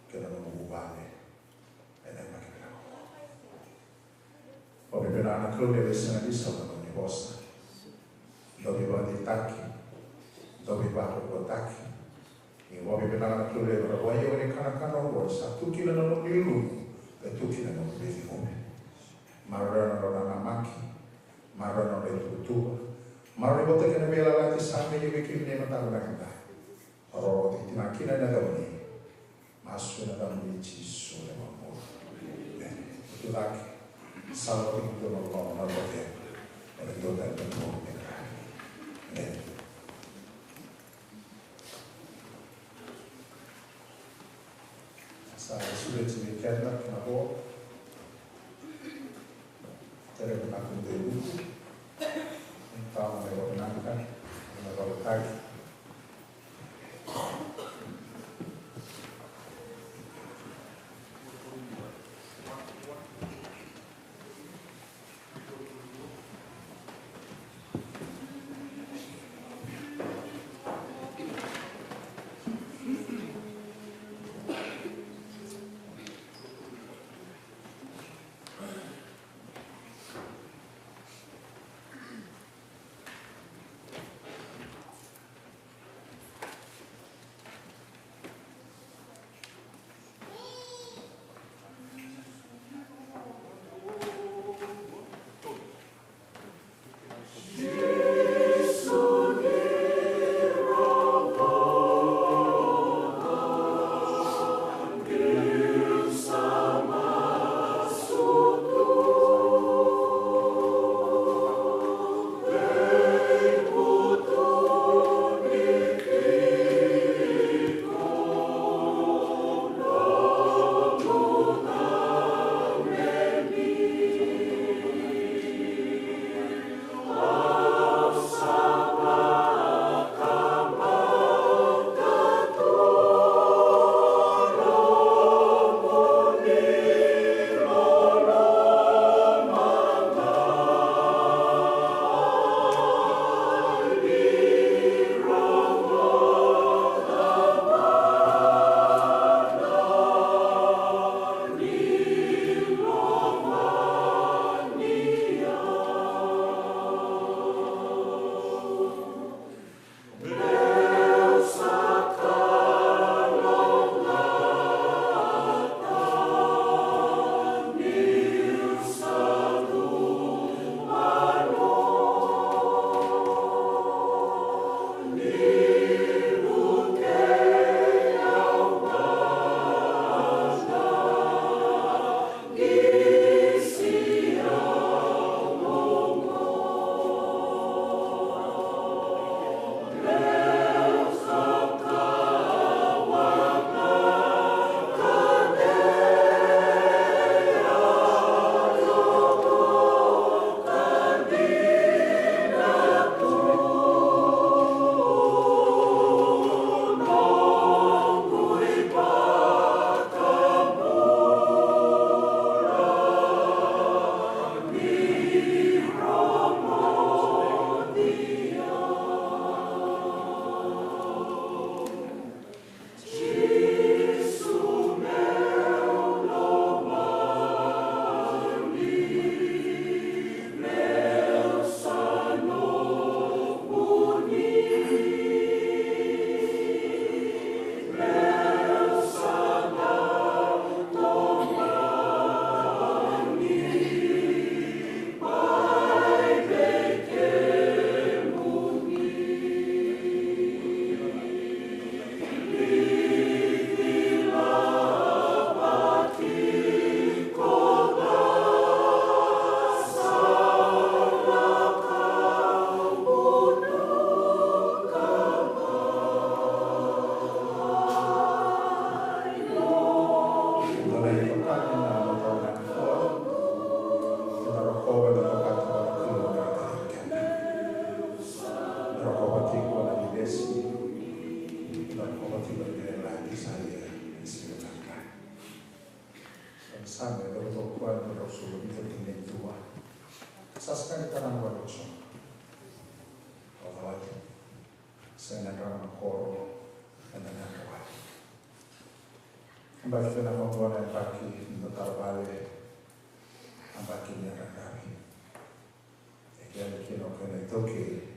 kei na nomu vuvale ena yabaki vinaka oqo. Vakavinavinaka na Kalou ni veisaqanisala na nomuni vosa. Dau veivakadeitaki, dau veivakaukauwataki. Ni vakavinavinaka na Kalou ni vakavakaiyau ni kanakana oqo ni sa tu kina na nomuni ilumu, ka tu kina na nomuni veiciqomi. Maroroi na nodra namaki, maroroi na nodra ituvatuva, maroroi vata kei na veiyalayalati sa mai vei kemuni ena mataka vinaka edaidai. Roro vata kei na kena na gauna. Masu ena yacamuni Jisu na iVakabula. Emeni. Tucake. Sa oti na loloma, na loloma. Ena dua tale na loloma. Emeni. Sa sureti vei keda na vo. Tere na kubu e vuku. Tawa na iVavinaka. Na iVakataki. Ko vati ko le la di sa ye ni sila tanga. Sa me lo to ko ko ro so lo vito ti ne tua. Sa sa ka ni tara no lo so. Ko vati. Sa na ra na koro. Na na ko vati. Ba ki na mo ko na ba ki no tara vale. Ba ki ni ra ka. E kea ni kina o kena itoki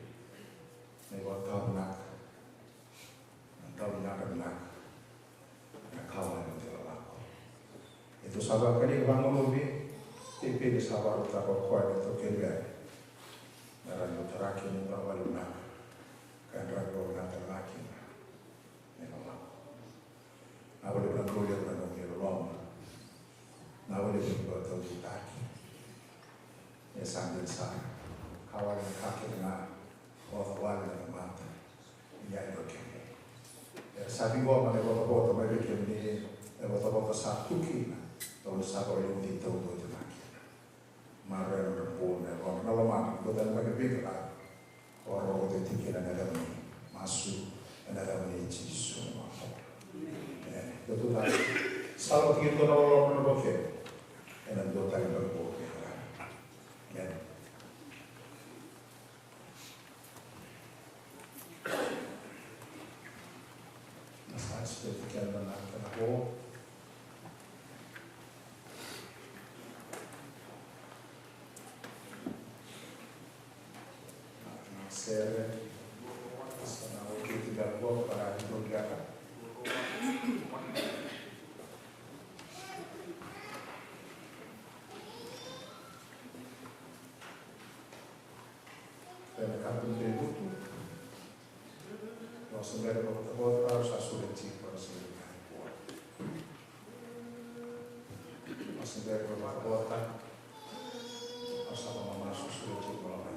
na ivakatawa vinaka, na dau vinaka vinaka, na kawa ni tela lako. E tu sa vakani ka vagolovi, e pili sa varutaka o koya na itoki e bera. Na rani o taraki ni vavali vinaka, ka draki o vinaka vinaka kina. Vinaka lako. Na vale vinaka lako, vinaka lako, vinaka lako. Na vale vinaka lako, vinaka lako. E sa dina sara. Ka wale na ka kece ga, oca wale na tamata. Ia e doke. Era sa ciqoma na ivotavota mai vei kemuni, na ivotavota sa tu kina, dou na sa vakaliuci taudua tale ga kina. Maroroi na nodra bula, na nodra lomana, na bula tale mai na veika. O rau vata tiko ena yacamuni. Masu ena yacamuni Jisu. Emeni. Io, tu tale. Sa lako tiko na loloma na boke. Ena dua tale na boke. Emeni. Na sa respect keda na kena ko. Sere, sa na okei tu beka qo, para di tu beka. Pena ka tu beka butu. Nosa beka butu, sa sure tiko, sa sure tiko. Nosa beka butu, nosa mamasu, sure tiko, nosa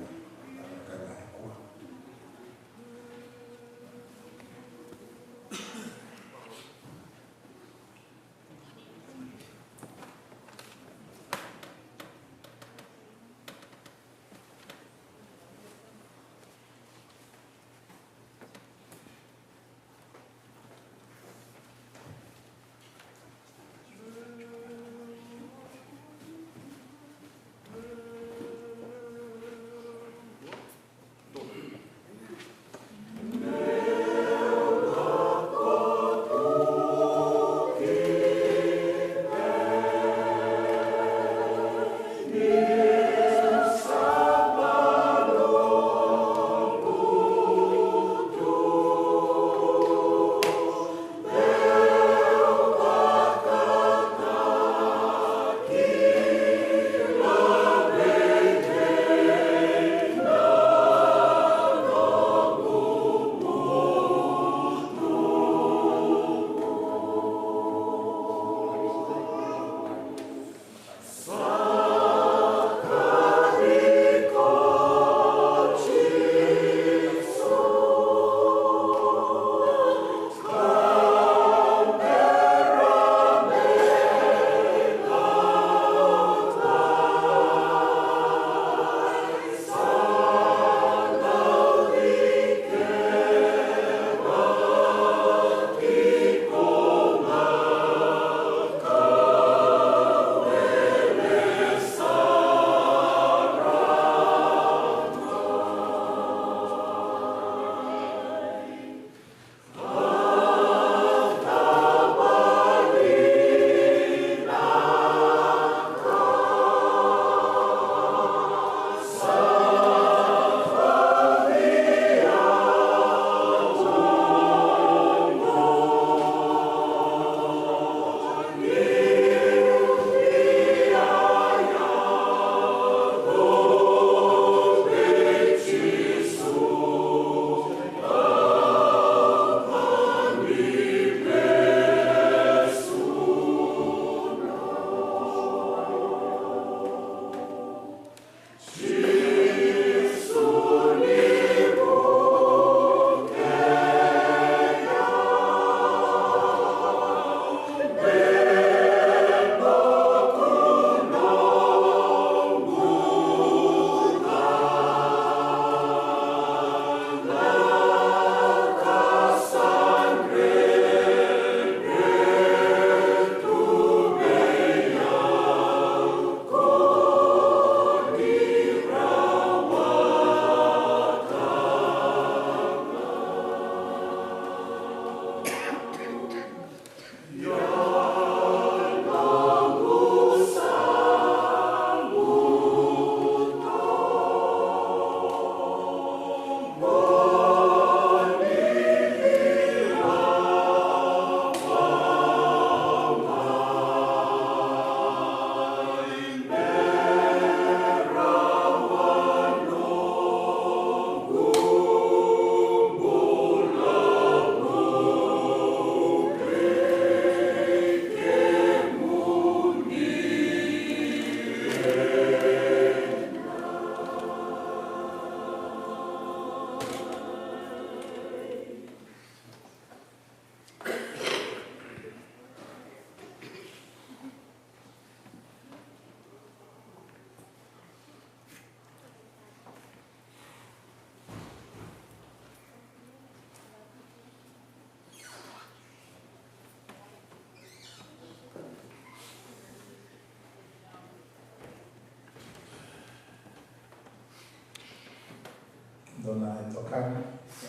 Na itokani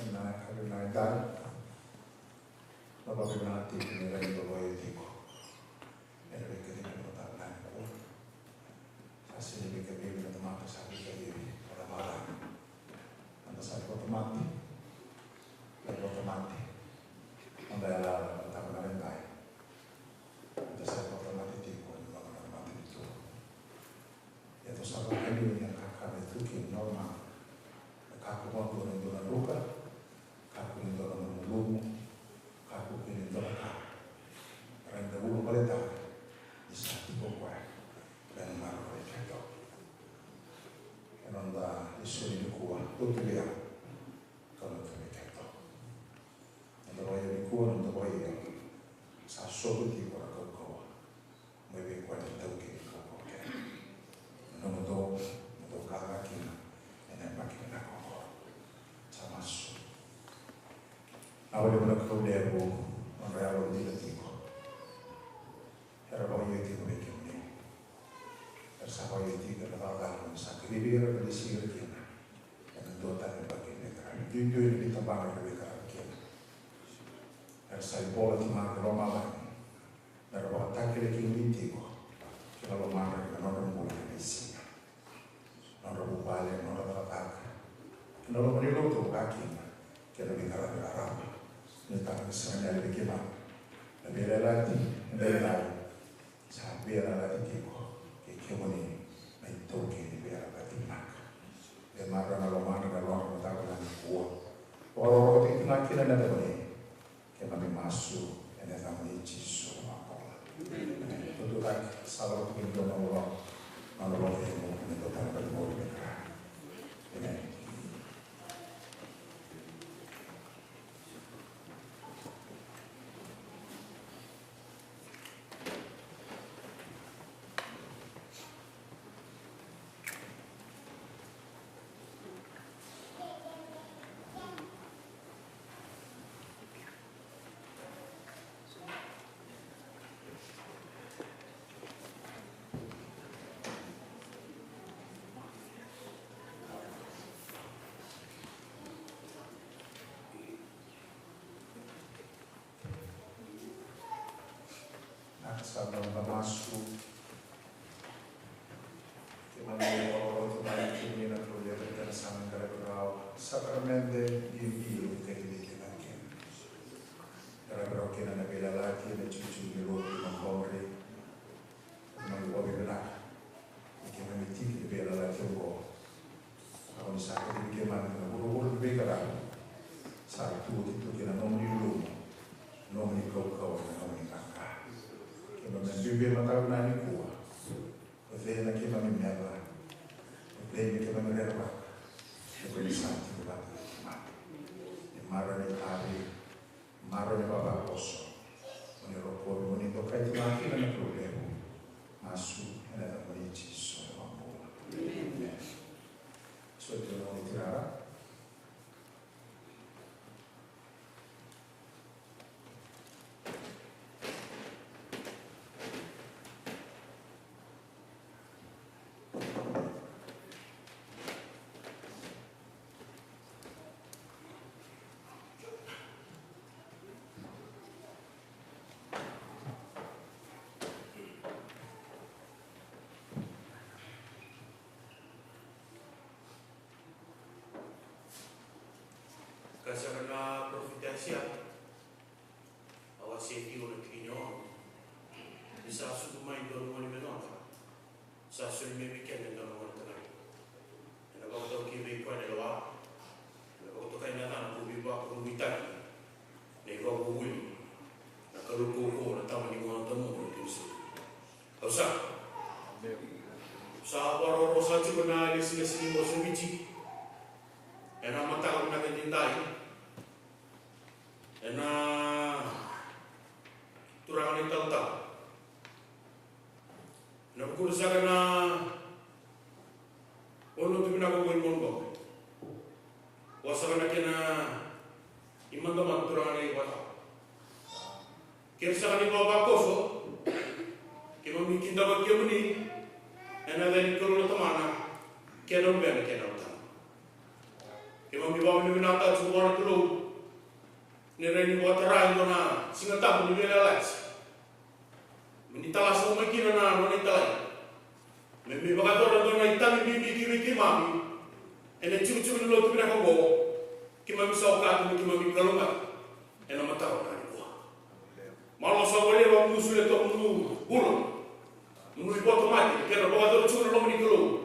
ena yakavi na edai, na vakavinavinaka tiko ni rawa ni da vakaio tiko ena veika ni mataka nikua. Sa sega ni veika bibi na tamata, sa veika bibi na tamata. Eda sa ikoto mate, na ikoto mate. Eda yalataka na mataka na edai, eda sa ikoto mate tiko ena nona mate ni tu. Ia tou sa vakaliu ni kakana e tu kina na lomada. E kakua vakadua ni dua na druka, kakua ni dua na malumalumu, kakua kina ni dua na ka. Rawa ni da ulabaletaka ni sa tiko o koya ena maroroi keitou. Ena noda lesoni nikua, lotu vei au, ka lotu vei keitou. Noda vakaio nikua, noda vakaio sa soko tiko na kaukauwa mai vei koya na itaukei ni kaukauwa kece. Na nomudou, mo dou kila kina ena yabaki vinaka oqo. Sa masu. Vinaka vakalevu na Kalou levu, nodra yalodina tiko. Era vakaio tiko vei kemuni. Era sa vakaio tiko ena cakacaka ni sa kacivi ira, era lesi ira kina ena duatani na yabaki ni veiqaravi. Duidui na veitabana era veiqaravi kina. Era sa ivola tiko mai na lomalagi. Mera vakatakilai kemuni tiko kei na lomadra kei na nodra bula ena veisiga. Nodra vuvale, nodra cakacaka, kei na loma ni lotu vakakina kei na veiqaravi raraba. Ni tara na sega ni yali vei keimami na veiyalayalati edaidai. Sa veiyalayalati tiko kei kemuni na itaukei ni veiyalayalati vinaka. Veimaroroi na lomadra, na lomadra mataka nikua. Vakarokoroko tiko na kina na yacamuni. Keimami masu ena yacamuni Jisu na iVakabula. Emeni. Tutu cake, sa lako tiko e dua na loloma, na loloma e moku me dua tale na loloma. Emeni. Na ka sa dau da masu. Keimami vakavinavinaka vei kemuni na Kalou levu ena sala ni qaravi rawa, sakaramede bibi o kacivi keimami kina. Qaravi rawa kina na veiyalayalati, na ijikojiko ni lotu, na boundary. Keimami vakavinavinaka ni keimami tiki ni veiyalayalati oqo. Au ni sa kacivi keimami ki na vuravura ni veiqaravi. Sa tu oti tu kina na nomuni loloma, nomuni kaukauwa, na nomuni qaqa. Keimami na biubiu e mataka vinaka nikua. O cei na keimami meca? O cei na keimami rerevaka? O cei sa tiko vata kei keimami? Ni maroroi na itavi, maroroi na ivavakoso. Mo ni rokovi, mo ni dokai tiko ga kina na Kalou levu. Masu ena yacamuni Jisu na iVakabula. Emeni. Soti na nomuni tirara. Ka saka na parofita Aisea, a wase e ciwa na tikina e ono. Ni sa sucu mai e dua na gone me noda, sa soli mai vei keda e dua na gone tagane. Ena vakataukei vei koya na lewa, ena vakatokai na yacana ko Veivakavuvuitaki, na iVakavuvuli, na Kalou kaukauwa, na Tama ni gauna tawamudu, na Tui ni Siga. Au sa, sa vakarorogo saka tiko na ilesilesi ni vosa Viti ena mataka vinaka edaidai. Ena turaga na italatala. Ena vukuna saka na vanua tu vinaka oqo i Maunagauna. Vua saka na kena imadamada, turaga na ivakatawa. Kena saka na ivavakoso, keimami kidavaki kemuni ena yaca ni Kalou na Tamana, kei na Luvena, kei na Yalo Tabu. Keimami vakavinavinakataka tiko vua na Kalou ni rawa ni vakatara e dua na Siga Tabu ni veiyalayalati. Me ni talasa mai kina na nona italai. Me, me vakayacora e dua na itavi bibi ki vei keimami ena itikotiko ni lotu vinaka oqo. Keimami sa okata me keimami kalougata ena mataka vinaka nikua. Malo sa vakalevu, musu le toka munu bula, munu ivoto mate, kena vakayacora tiko na loma ni Kalou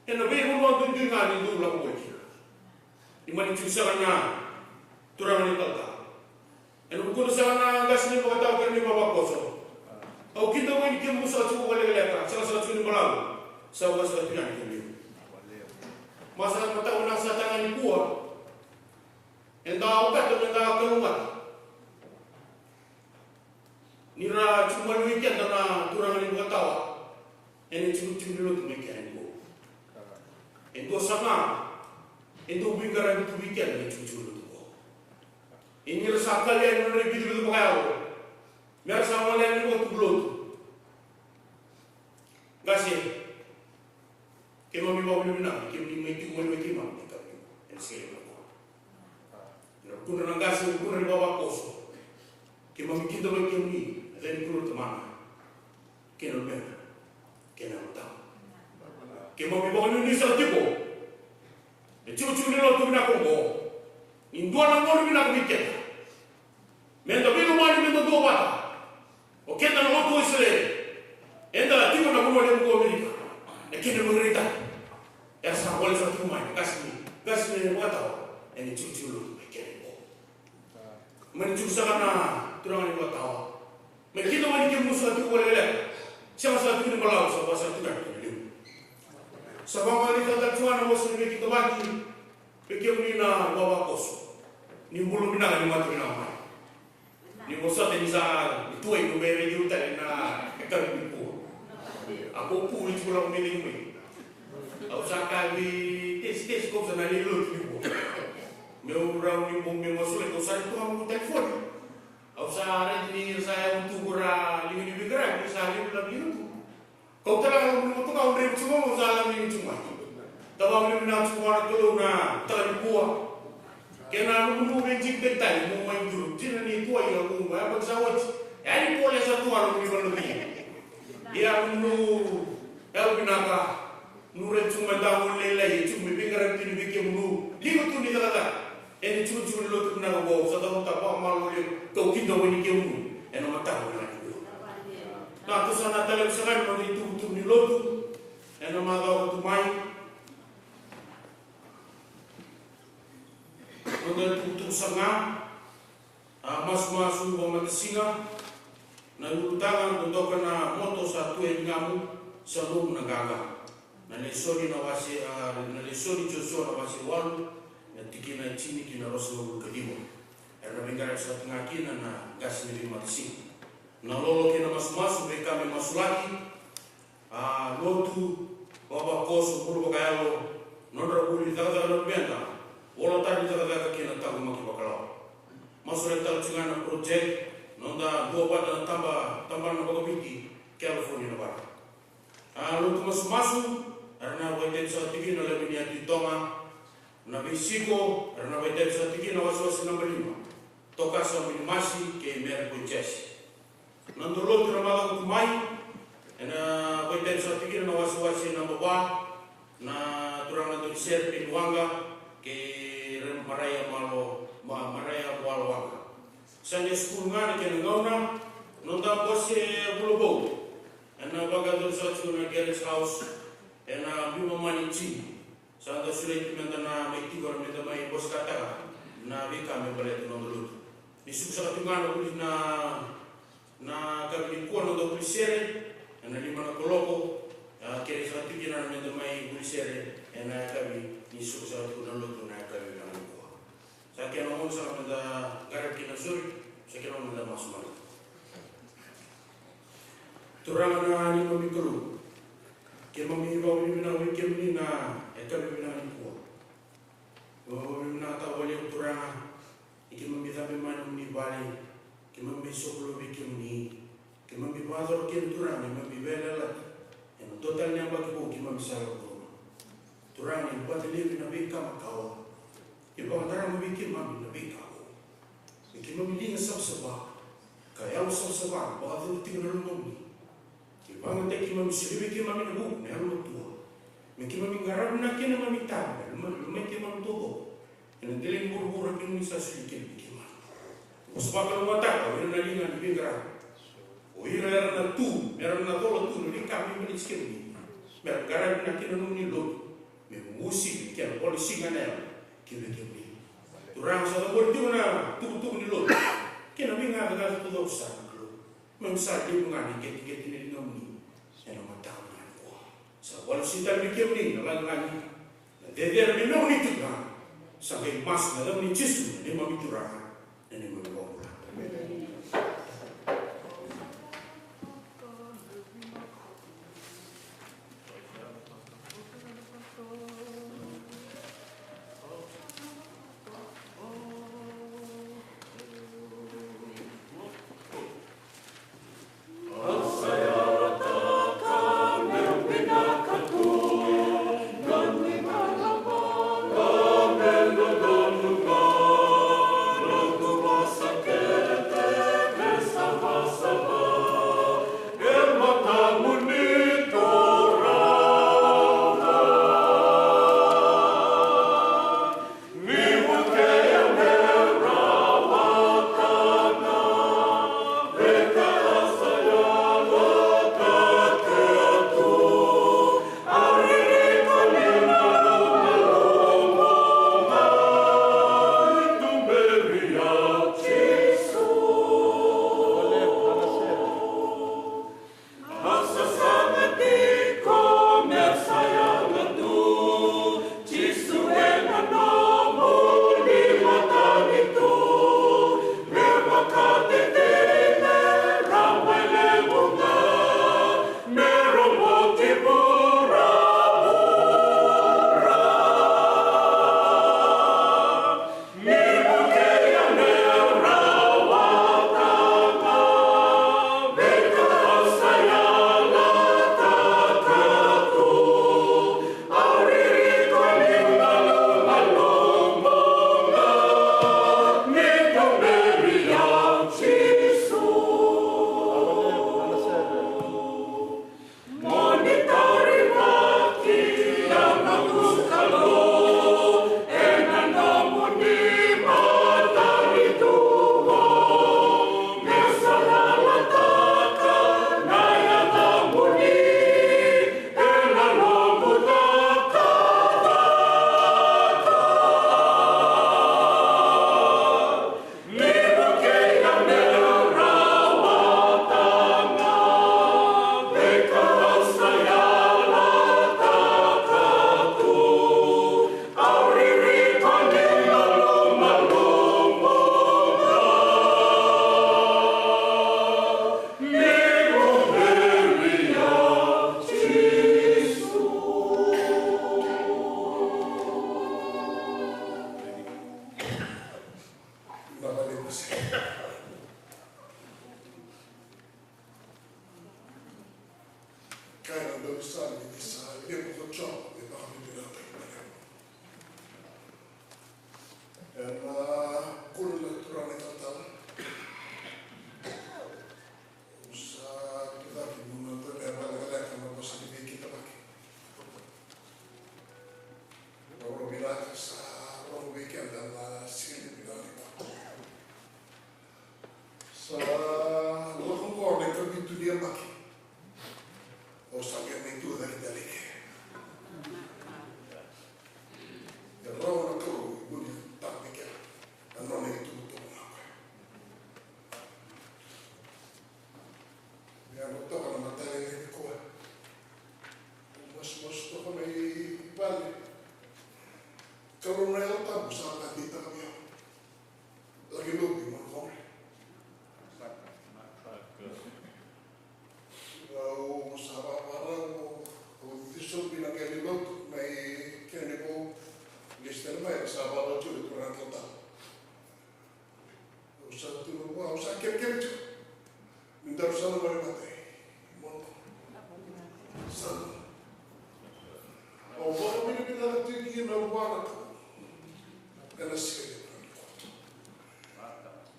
ena veivanua duidui ga ni dou lako voli kina. Ni mani tiko saka na turaga ni talatala. Ena vukudra saka na qase ni vakatawa kei na ivavakoso. Au kidavaki kemuni saka tiko vakalekaleka, saka saka tiko ni balavu. Sa vakasaka tiko yani kemuni. Ma sa mataka vinaka saka tiko ga nikua. Eda okata meda kalougata ni ra tiko maliwai keda na turaga ni vakatawa ena itikotiko ni lotu mai kea nikua. E dua saka e dau veiqaravi tu vei keda ena itikotiko ni lotu oqo. Ia ni ra sa kali yani na nodra ivicivicivaka yalo me ra sa gole yani vakatubulotu. Qase, keimami vakavinavinaka ni keimami mai tiko maliwai keimami ena siga levu nikua. Ena vukudra na qase, vukudra na ivavakoso, keimami kidavaki kemuni ena yaca ni Kalou na Tamana kei na Luvena kei na Yalo Tabu. Keimami vakanuinui saka tiko ena itikotiko ni lotu vinaka oqo ni dua na gauna vinaka vei keda. Meda veilomani, meda duavata. O keda na lotu o Isireli, eda tiko na vanua levu ko Amerika, na kena ivakaraitaki era sa gole saka tiko mai na qase ni, qase ni vakatawa ena itikotiko lotu mai kea nikua. Mani tiko saka na turaga ni vakatawa. Me kidavaki kemuni saka tiko vakalekaleka, sega saka tiko ni balavu, sa vakasaka tiko yani na levu. Sa vakavulica tale tiko ga na vosa ni veikidavaki vei kemuni na ivavakoso. Ni bula vinaka, ni mate vinaka mai. Ni vosota ni sa ni tuai, ni veirai tale na yakavi nikua. A ko pu i tu lako mai cei mai. Au sa kaya vei Tesi, Tesi, ko sa na lai lotu nikua. Meu rawa ni bau mai masulaki, ko sa rai tu ga mo telefoni. Au sa raica ni sa yawa tu ko ra liga ni veiqaravi, sa liga na liga tu. Kau tale ga na nomuni motoka, au draiva tiko ga, au sa lako mai tiko mai. Sa vakavinavinaka tiko vua na Kalou na mataka nikua. Kei na nomuni veidikitaki tale, mo mai duru. Dina ni tuai, au, au yabaki sa oti. E a ni pole sa tu ga nomuni vanua. Ia nomuni yalo vinaka. Nodra tiko mai, da gone lailai, e tiko mai veiqaravi tu ni vei kemuni. Liga tu ni cakacaka ena itikotiko ni lotu vinaka oqo, sa cavuta vakamalua levu, kau kidavaki kemuni ena mataka vinaka nikua. Na, tou sa na taleva saka na noda itukutuku ni lotu ena macawa ka tu mai. Noda itukutuku saka ga. A, masumasu vakamatasiga. Na ulutaga: Dodoka na moto, sa tu e ligamu, sa nomu na qaqa. Na lesoni, na wase, a, na lesoni Josua na wase walu, na tikina e tini ki na ruasagavulu ka ciwa. Era na veiqaravi saka ga kina na qase ni veimatasiga. Na lolo kei na masumasu, veika me masulaki. A, lotu, vavakoso, bula vakayalo, nodra vuli, cakacaka na luveda, vola tale ni cakacaka kei na taqomaki vakalawa. Masulaki tale tiko ga na project, noda duavata na taba, tabana vakaviti, California, Nevada. A, lotu masumasu, era na vakaitavi saka tiko kina na Lavenia Tui Toga. Na veisiko, era na vakaitavi saka tiko kina na wasewase naba lima, Tokasa Minimasi kei Mary Boy Jesse. Na noda lotu ena macawa ka tu mai, ena vakaitavi saka tiko kina na wasewase naba va, na turaga na daunisere Peni Waqa kei Rev Maraia Malo, Ma-, Maraia Malo Waqa. Sunday school ga na kena gauna. Noda bose vulavou ena vakayacori saka tiko na Garage House ena Biu Mamani Gym. Sa da solia tu meda na mai tiko, meda mai vosa kataka na veika me baleta na noda lotu. Ni suka saka tiko ga na vuli, na, na yakavi nikua, na noda vuli sere ena lima na kaloko. A, kerei saka tiko kina meda mai vuli sere ena yakavi, ni suka saka tiko na lotu na yakavi vinaka nikua. Sa kena gauna saka meda qaravi kina, sori, sa kena gauna meda masu mada. Turaga na neimami Kalou, keimami vakavinavinaka vei kemuni na yakavi vinaka nikua. Keimami vakavinavinakataka vakalevu, Turaga, ni keimami cabe mai nomuni vale, keimami sokalou vei kemuni, keimami vakayacora kina, Turaga, neimami veiyalayalati ena dua tale na yabaki vou keimami sa lako curuma. Turaga, ni vakalevu na veika makawa. Ni vakadarama vei keimami na veika oqo. Me keimami liga savasava ka yalo savasava, vakacegu tiko na lomamuni. Ni vakayagataki keimami, solia vei keimami na vuku, na yalomatua. Me keimami qaravi na kena mami tavi, na loma, lomai keimami taucoko. Ena dela ni vuravura keimami sa solia kina vei keimami. Vosa vakalougatataka o ira na liga ni veiqaravi. O ira era na tu, me ra na cola tu na veika me baleti kemuni. Me ra qaravi na kena nomuni lotu. Me mosi kei na ivola ni siga na yalo ki vei kemuni. Turaga, sa cabori tiko na tukutuku ni lotu kei na veigacagaca taucoko sara na Kalou. Me sa levu ga na iqeteqete ni ligamuni ena mataka nikua. Sa vakalesuitaki vei kemuni na lagilagi, na cecere me nomuni tiko ga. Sa qai masu ena yacamuni Jisu na neimami Turaga, na neimami iVakabula. Kaya na daunisame ni sa levu ko Jiova me vakavinavinakataki na levu. Ena kula na turaga na italatala. Au sa tucake meu na tale vakalekaleka na vosa ni veikidavaki. Rogo vinaka sa rogo vei keda na siga ni vinaka nikua. Sa lako qo na ikavitu ni yabaki. Au sa qai mai tu cake tale ike. E rawa na Kalou e vuni tale ike.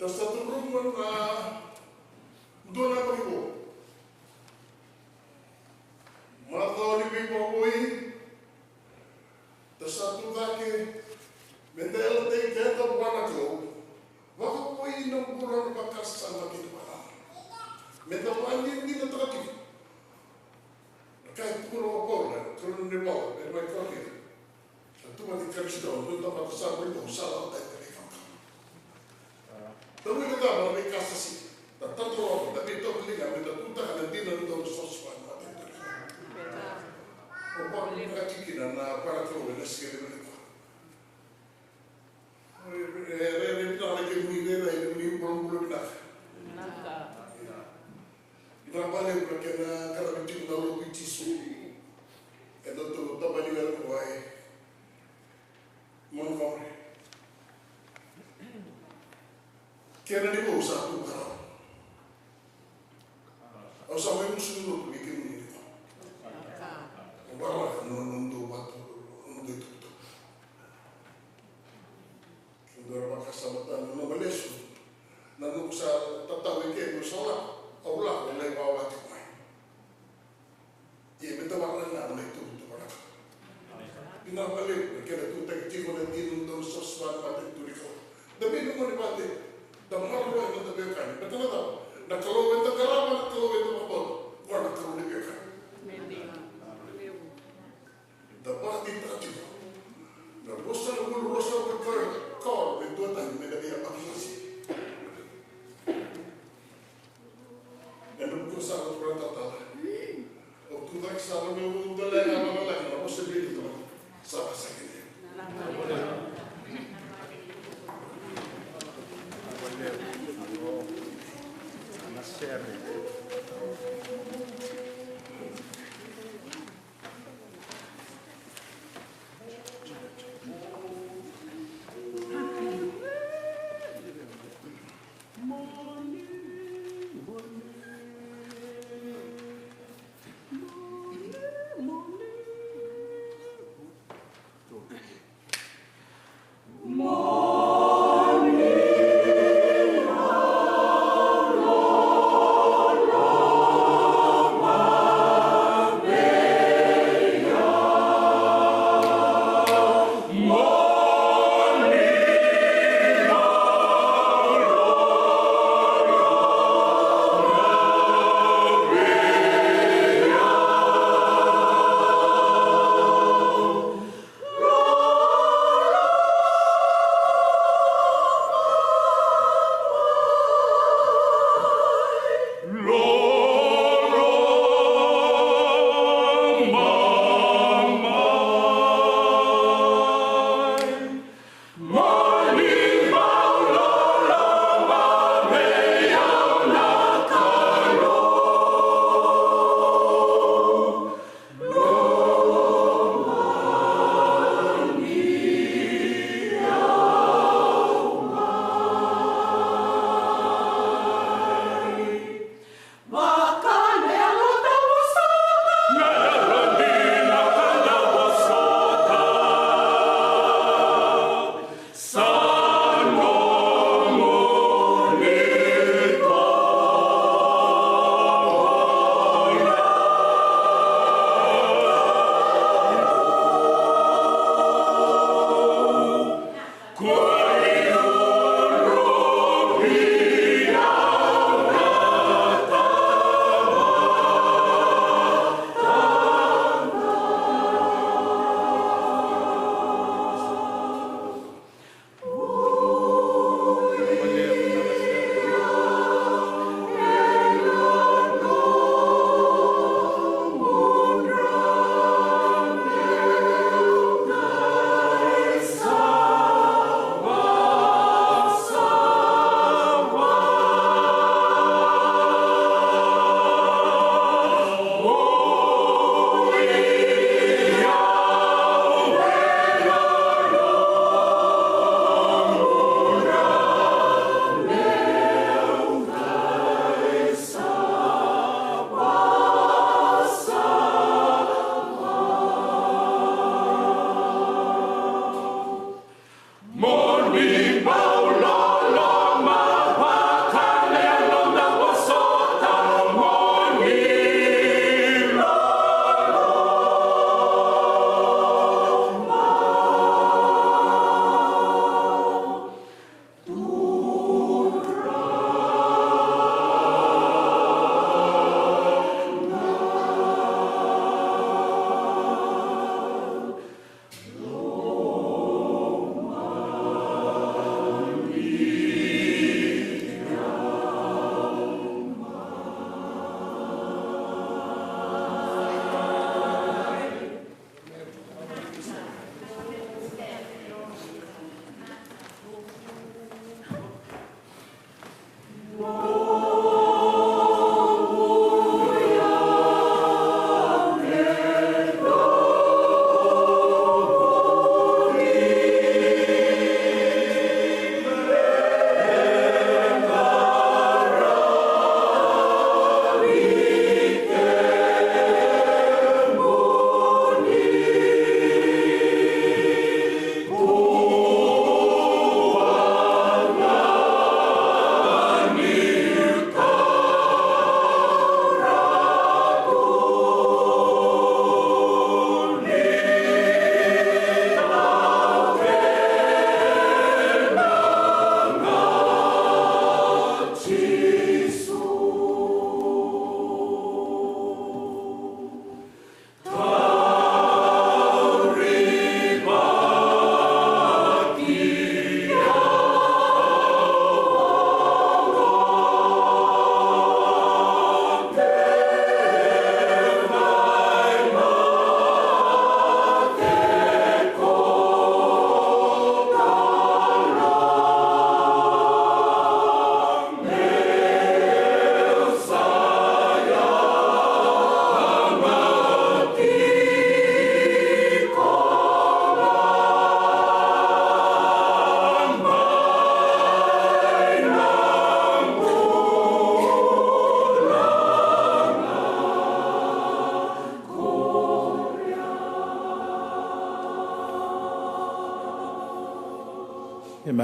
Sa tu ruma na dua na yabaki vou. Macawa ni veivakavoui, da sa tu cake me da yalataki keda vua na Kalou. Vakavoui na bula, na vakasama kei na vakanananu. Me da vakadinadinataka tiko na ka e tukuna o Paula, e tukuna na ivola vei ira mai Korinica. Na tu vata kei Karisito, dua na tamata sa buli, dou sa lako tani mai na iVakabula. Tamuika cava na veika sa sega. Da tadola, da veitokani liga me da tutaka na dina ni dau savasava ni matanitu. O Paula e kaya kina na vakarokoroko ena siga levu nikua. E rairai vinaka na kemuni, rairai na kemuni bulabula vinaka. Vinaka. Vinaka vakalevu na kena qaravi tiko na lotu i Jisu. E dua tu tabani vei ira ko e Montgomery. Kena ni vou sa tu ka rawa. Au sa mai musu ni lotu vei kemuni nikua. Au vakarau na nomudou vatu, nomudou itukutuku. Kemudou na vakasamataka na nomu lesu. Na nomu sa tatau i ke, au sa lako, au lako, au lai wawa tiko mai. Ia me da vakarau na itukutuku vinaka. Vinaka vakalevu na kena tutaki tiko na dina ni dau savasava ni matanitu ni Kalou. Da veinomodi vata, da maroroya na noda veiwekani. Baleta na cava? Na Kalou eda qarava, na Kalou eda vakabauta, koya na Kalou ni veiwekani. Da vakadeitaka tiko na ruasagavulu, ruasagavulu ka, ka, me dua tani me na veiyabaki lasi. Ena vuku sara tu na tatala. O tu cake sara me u dole na lalaga na vosa vei ira. Sa ka sa kene. Na sere.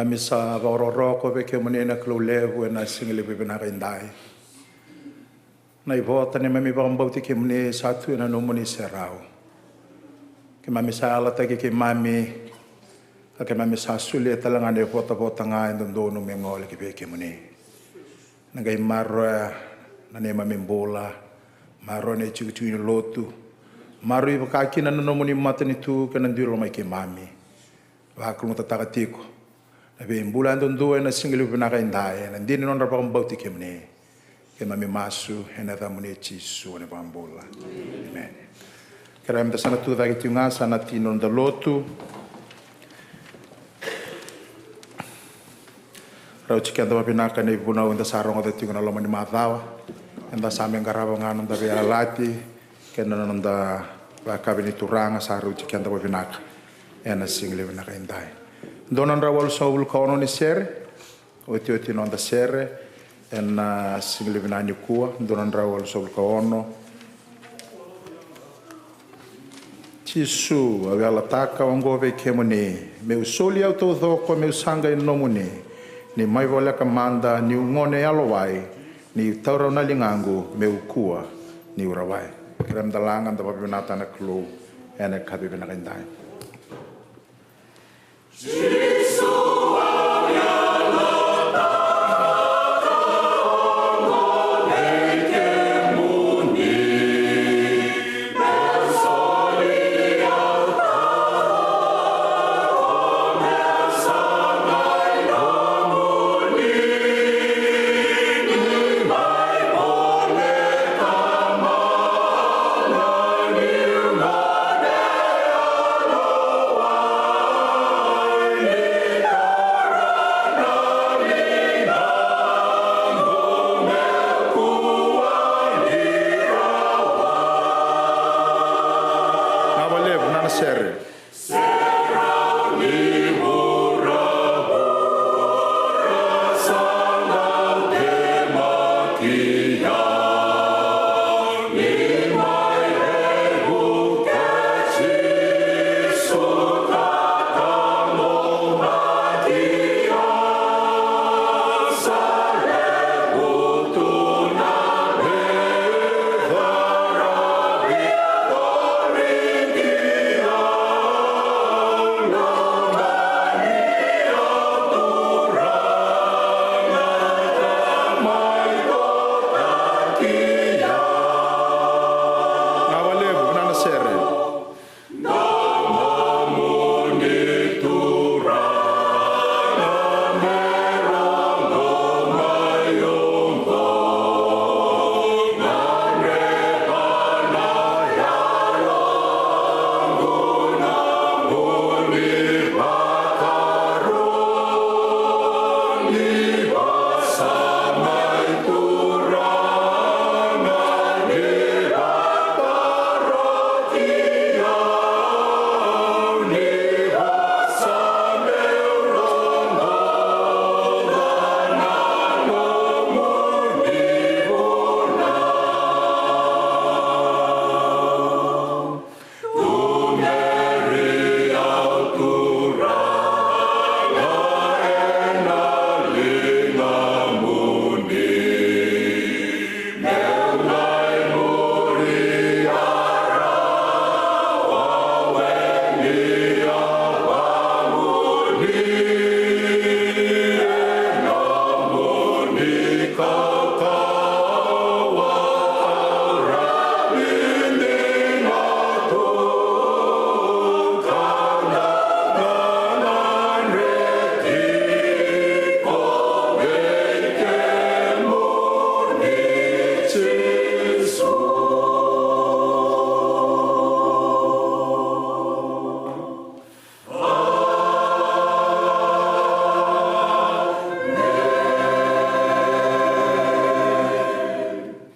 Keimami sa vakarokoroko vei kemuni na Kalou levu ena siga levu vinaka edai. Na ivota neimami vakabauti kemuni sa tu ena nomuni serau. Keimami sa yalataki keimami, ka keimami sa solia tale ga na ivotavota ga e dodonu me gole ki vei kemuni. Na qai maroroya na neimami bula, maroroya na itikotiko ni lotu, maroroi vakakina na nomuni matanitu kei na dui loma i keimami. Vakalougatataka tiko na veibula yadudua ena siga levu vinaka edai, ena dina ni nodra vakabauti kemuni. Keimami masu ena yacamuni Jisu na iVakabula. Emeni. Kerea meda sa na tucake tiko ga, sa na tiki ni noda lotu. Rauti keda vakavinaka na ivunau eda sa rogoca tiko na loma ni macawa. Eda sa mai qarava ga na noda veiyalayalati kei na noda vakayakavi ni Turaga, sa rauti keda vakavinaka ena siga levu vinaka edai. Dua na drau walusagavulu ka ono ni sere, otioti na noda sere ena siga levu vinaka nikua, dua na drau walusagavulu ka ono. Jisu, au yalataka oqo vei kemuni, meu soli au taucoko, meu sa qai nomuni. Ni mai voleka mada, niu gone yalowai, niu taura na ligaqu, meu kua niu rawai. Kerea meda laga, da vakavinakataka na Kalou ena yakavi vinaka edai. Vinaka vakalevu, vinaka na sere. Vinaka vakalevu, vinaka na sere.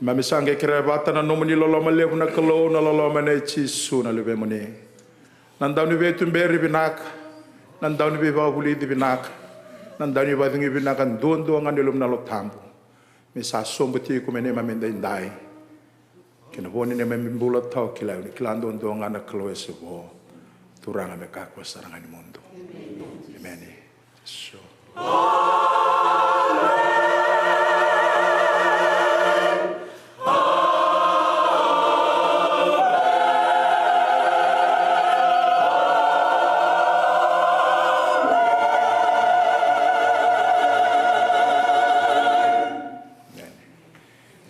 Keimami sa qai kerea vata na nomuni loloma levu na Kalou, na loloma nei Jisu na Luvemuni, na dau ni veituberi vinaka, na dau ni veivakavulici vinaka, na dau ni vakacegui vinaka duadua ga ni Yalomu na Yalo Tabu, me sa sobu tiko me neimami edaidai kei na vo ni neimami bula tawa kilai. Au ni kila duadua ga na Kalou e se vo, Turaga, me kakua sara ga ni mudu. Emeni. So.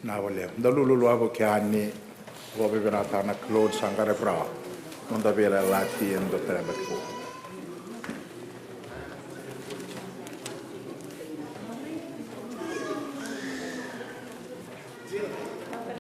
Na wale da lululu avo ke ani. Vo vevenata na clone sa gare brau. Noda vela lati endo terebe fu.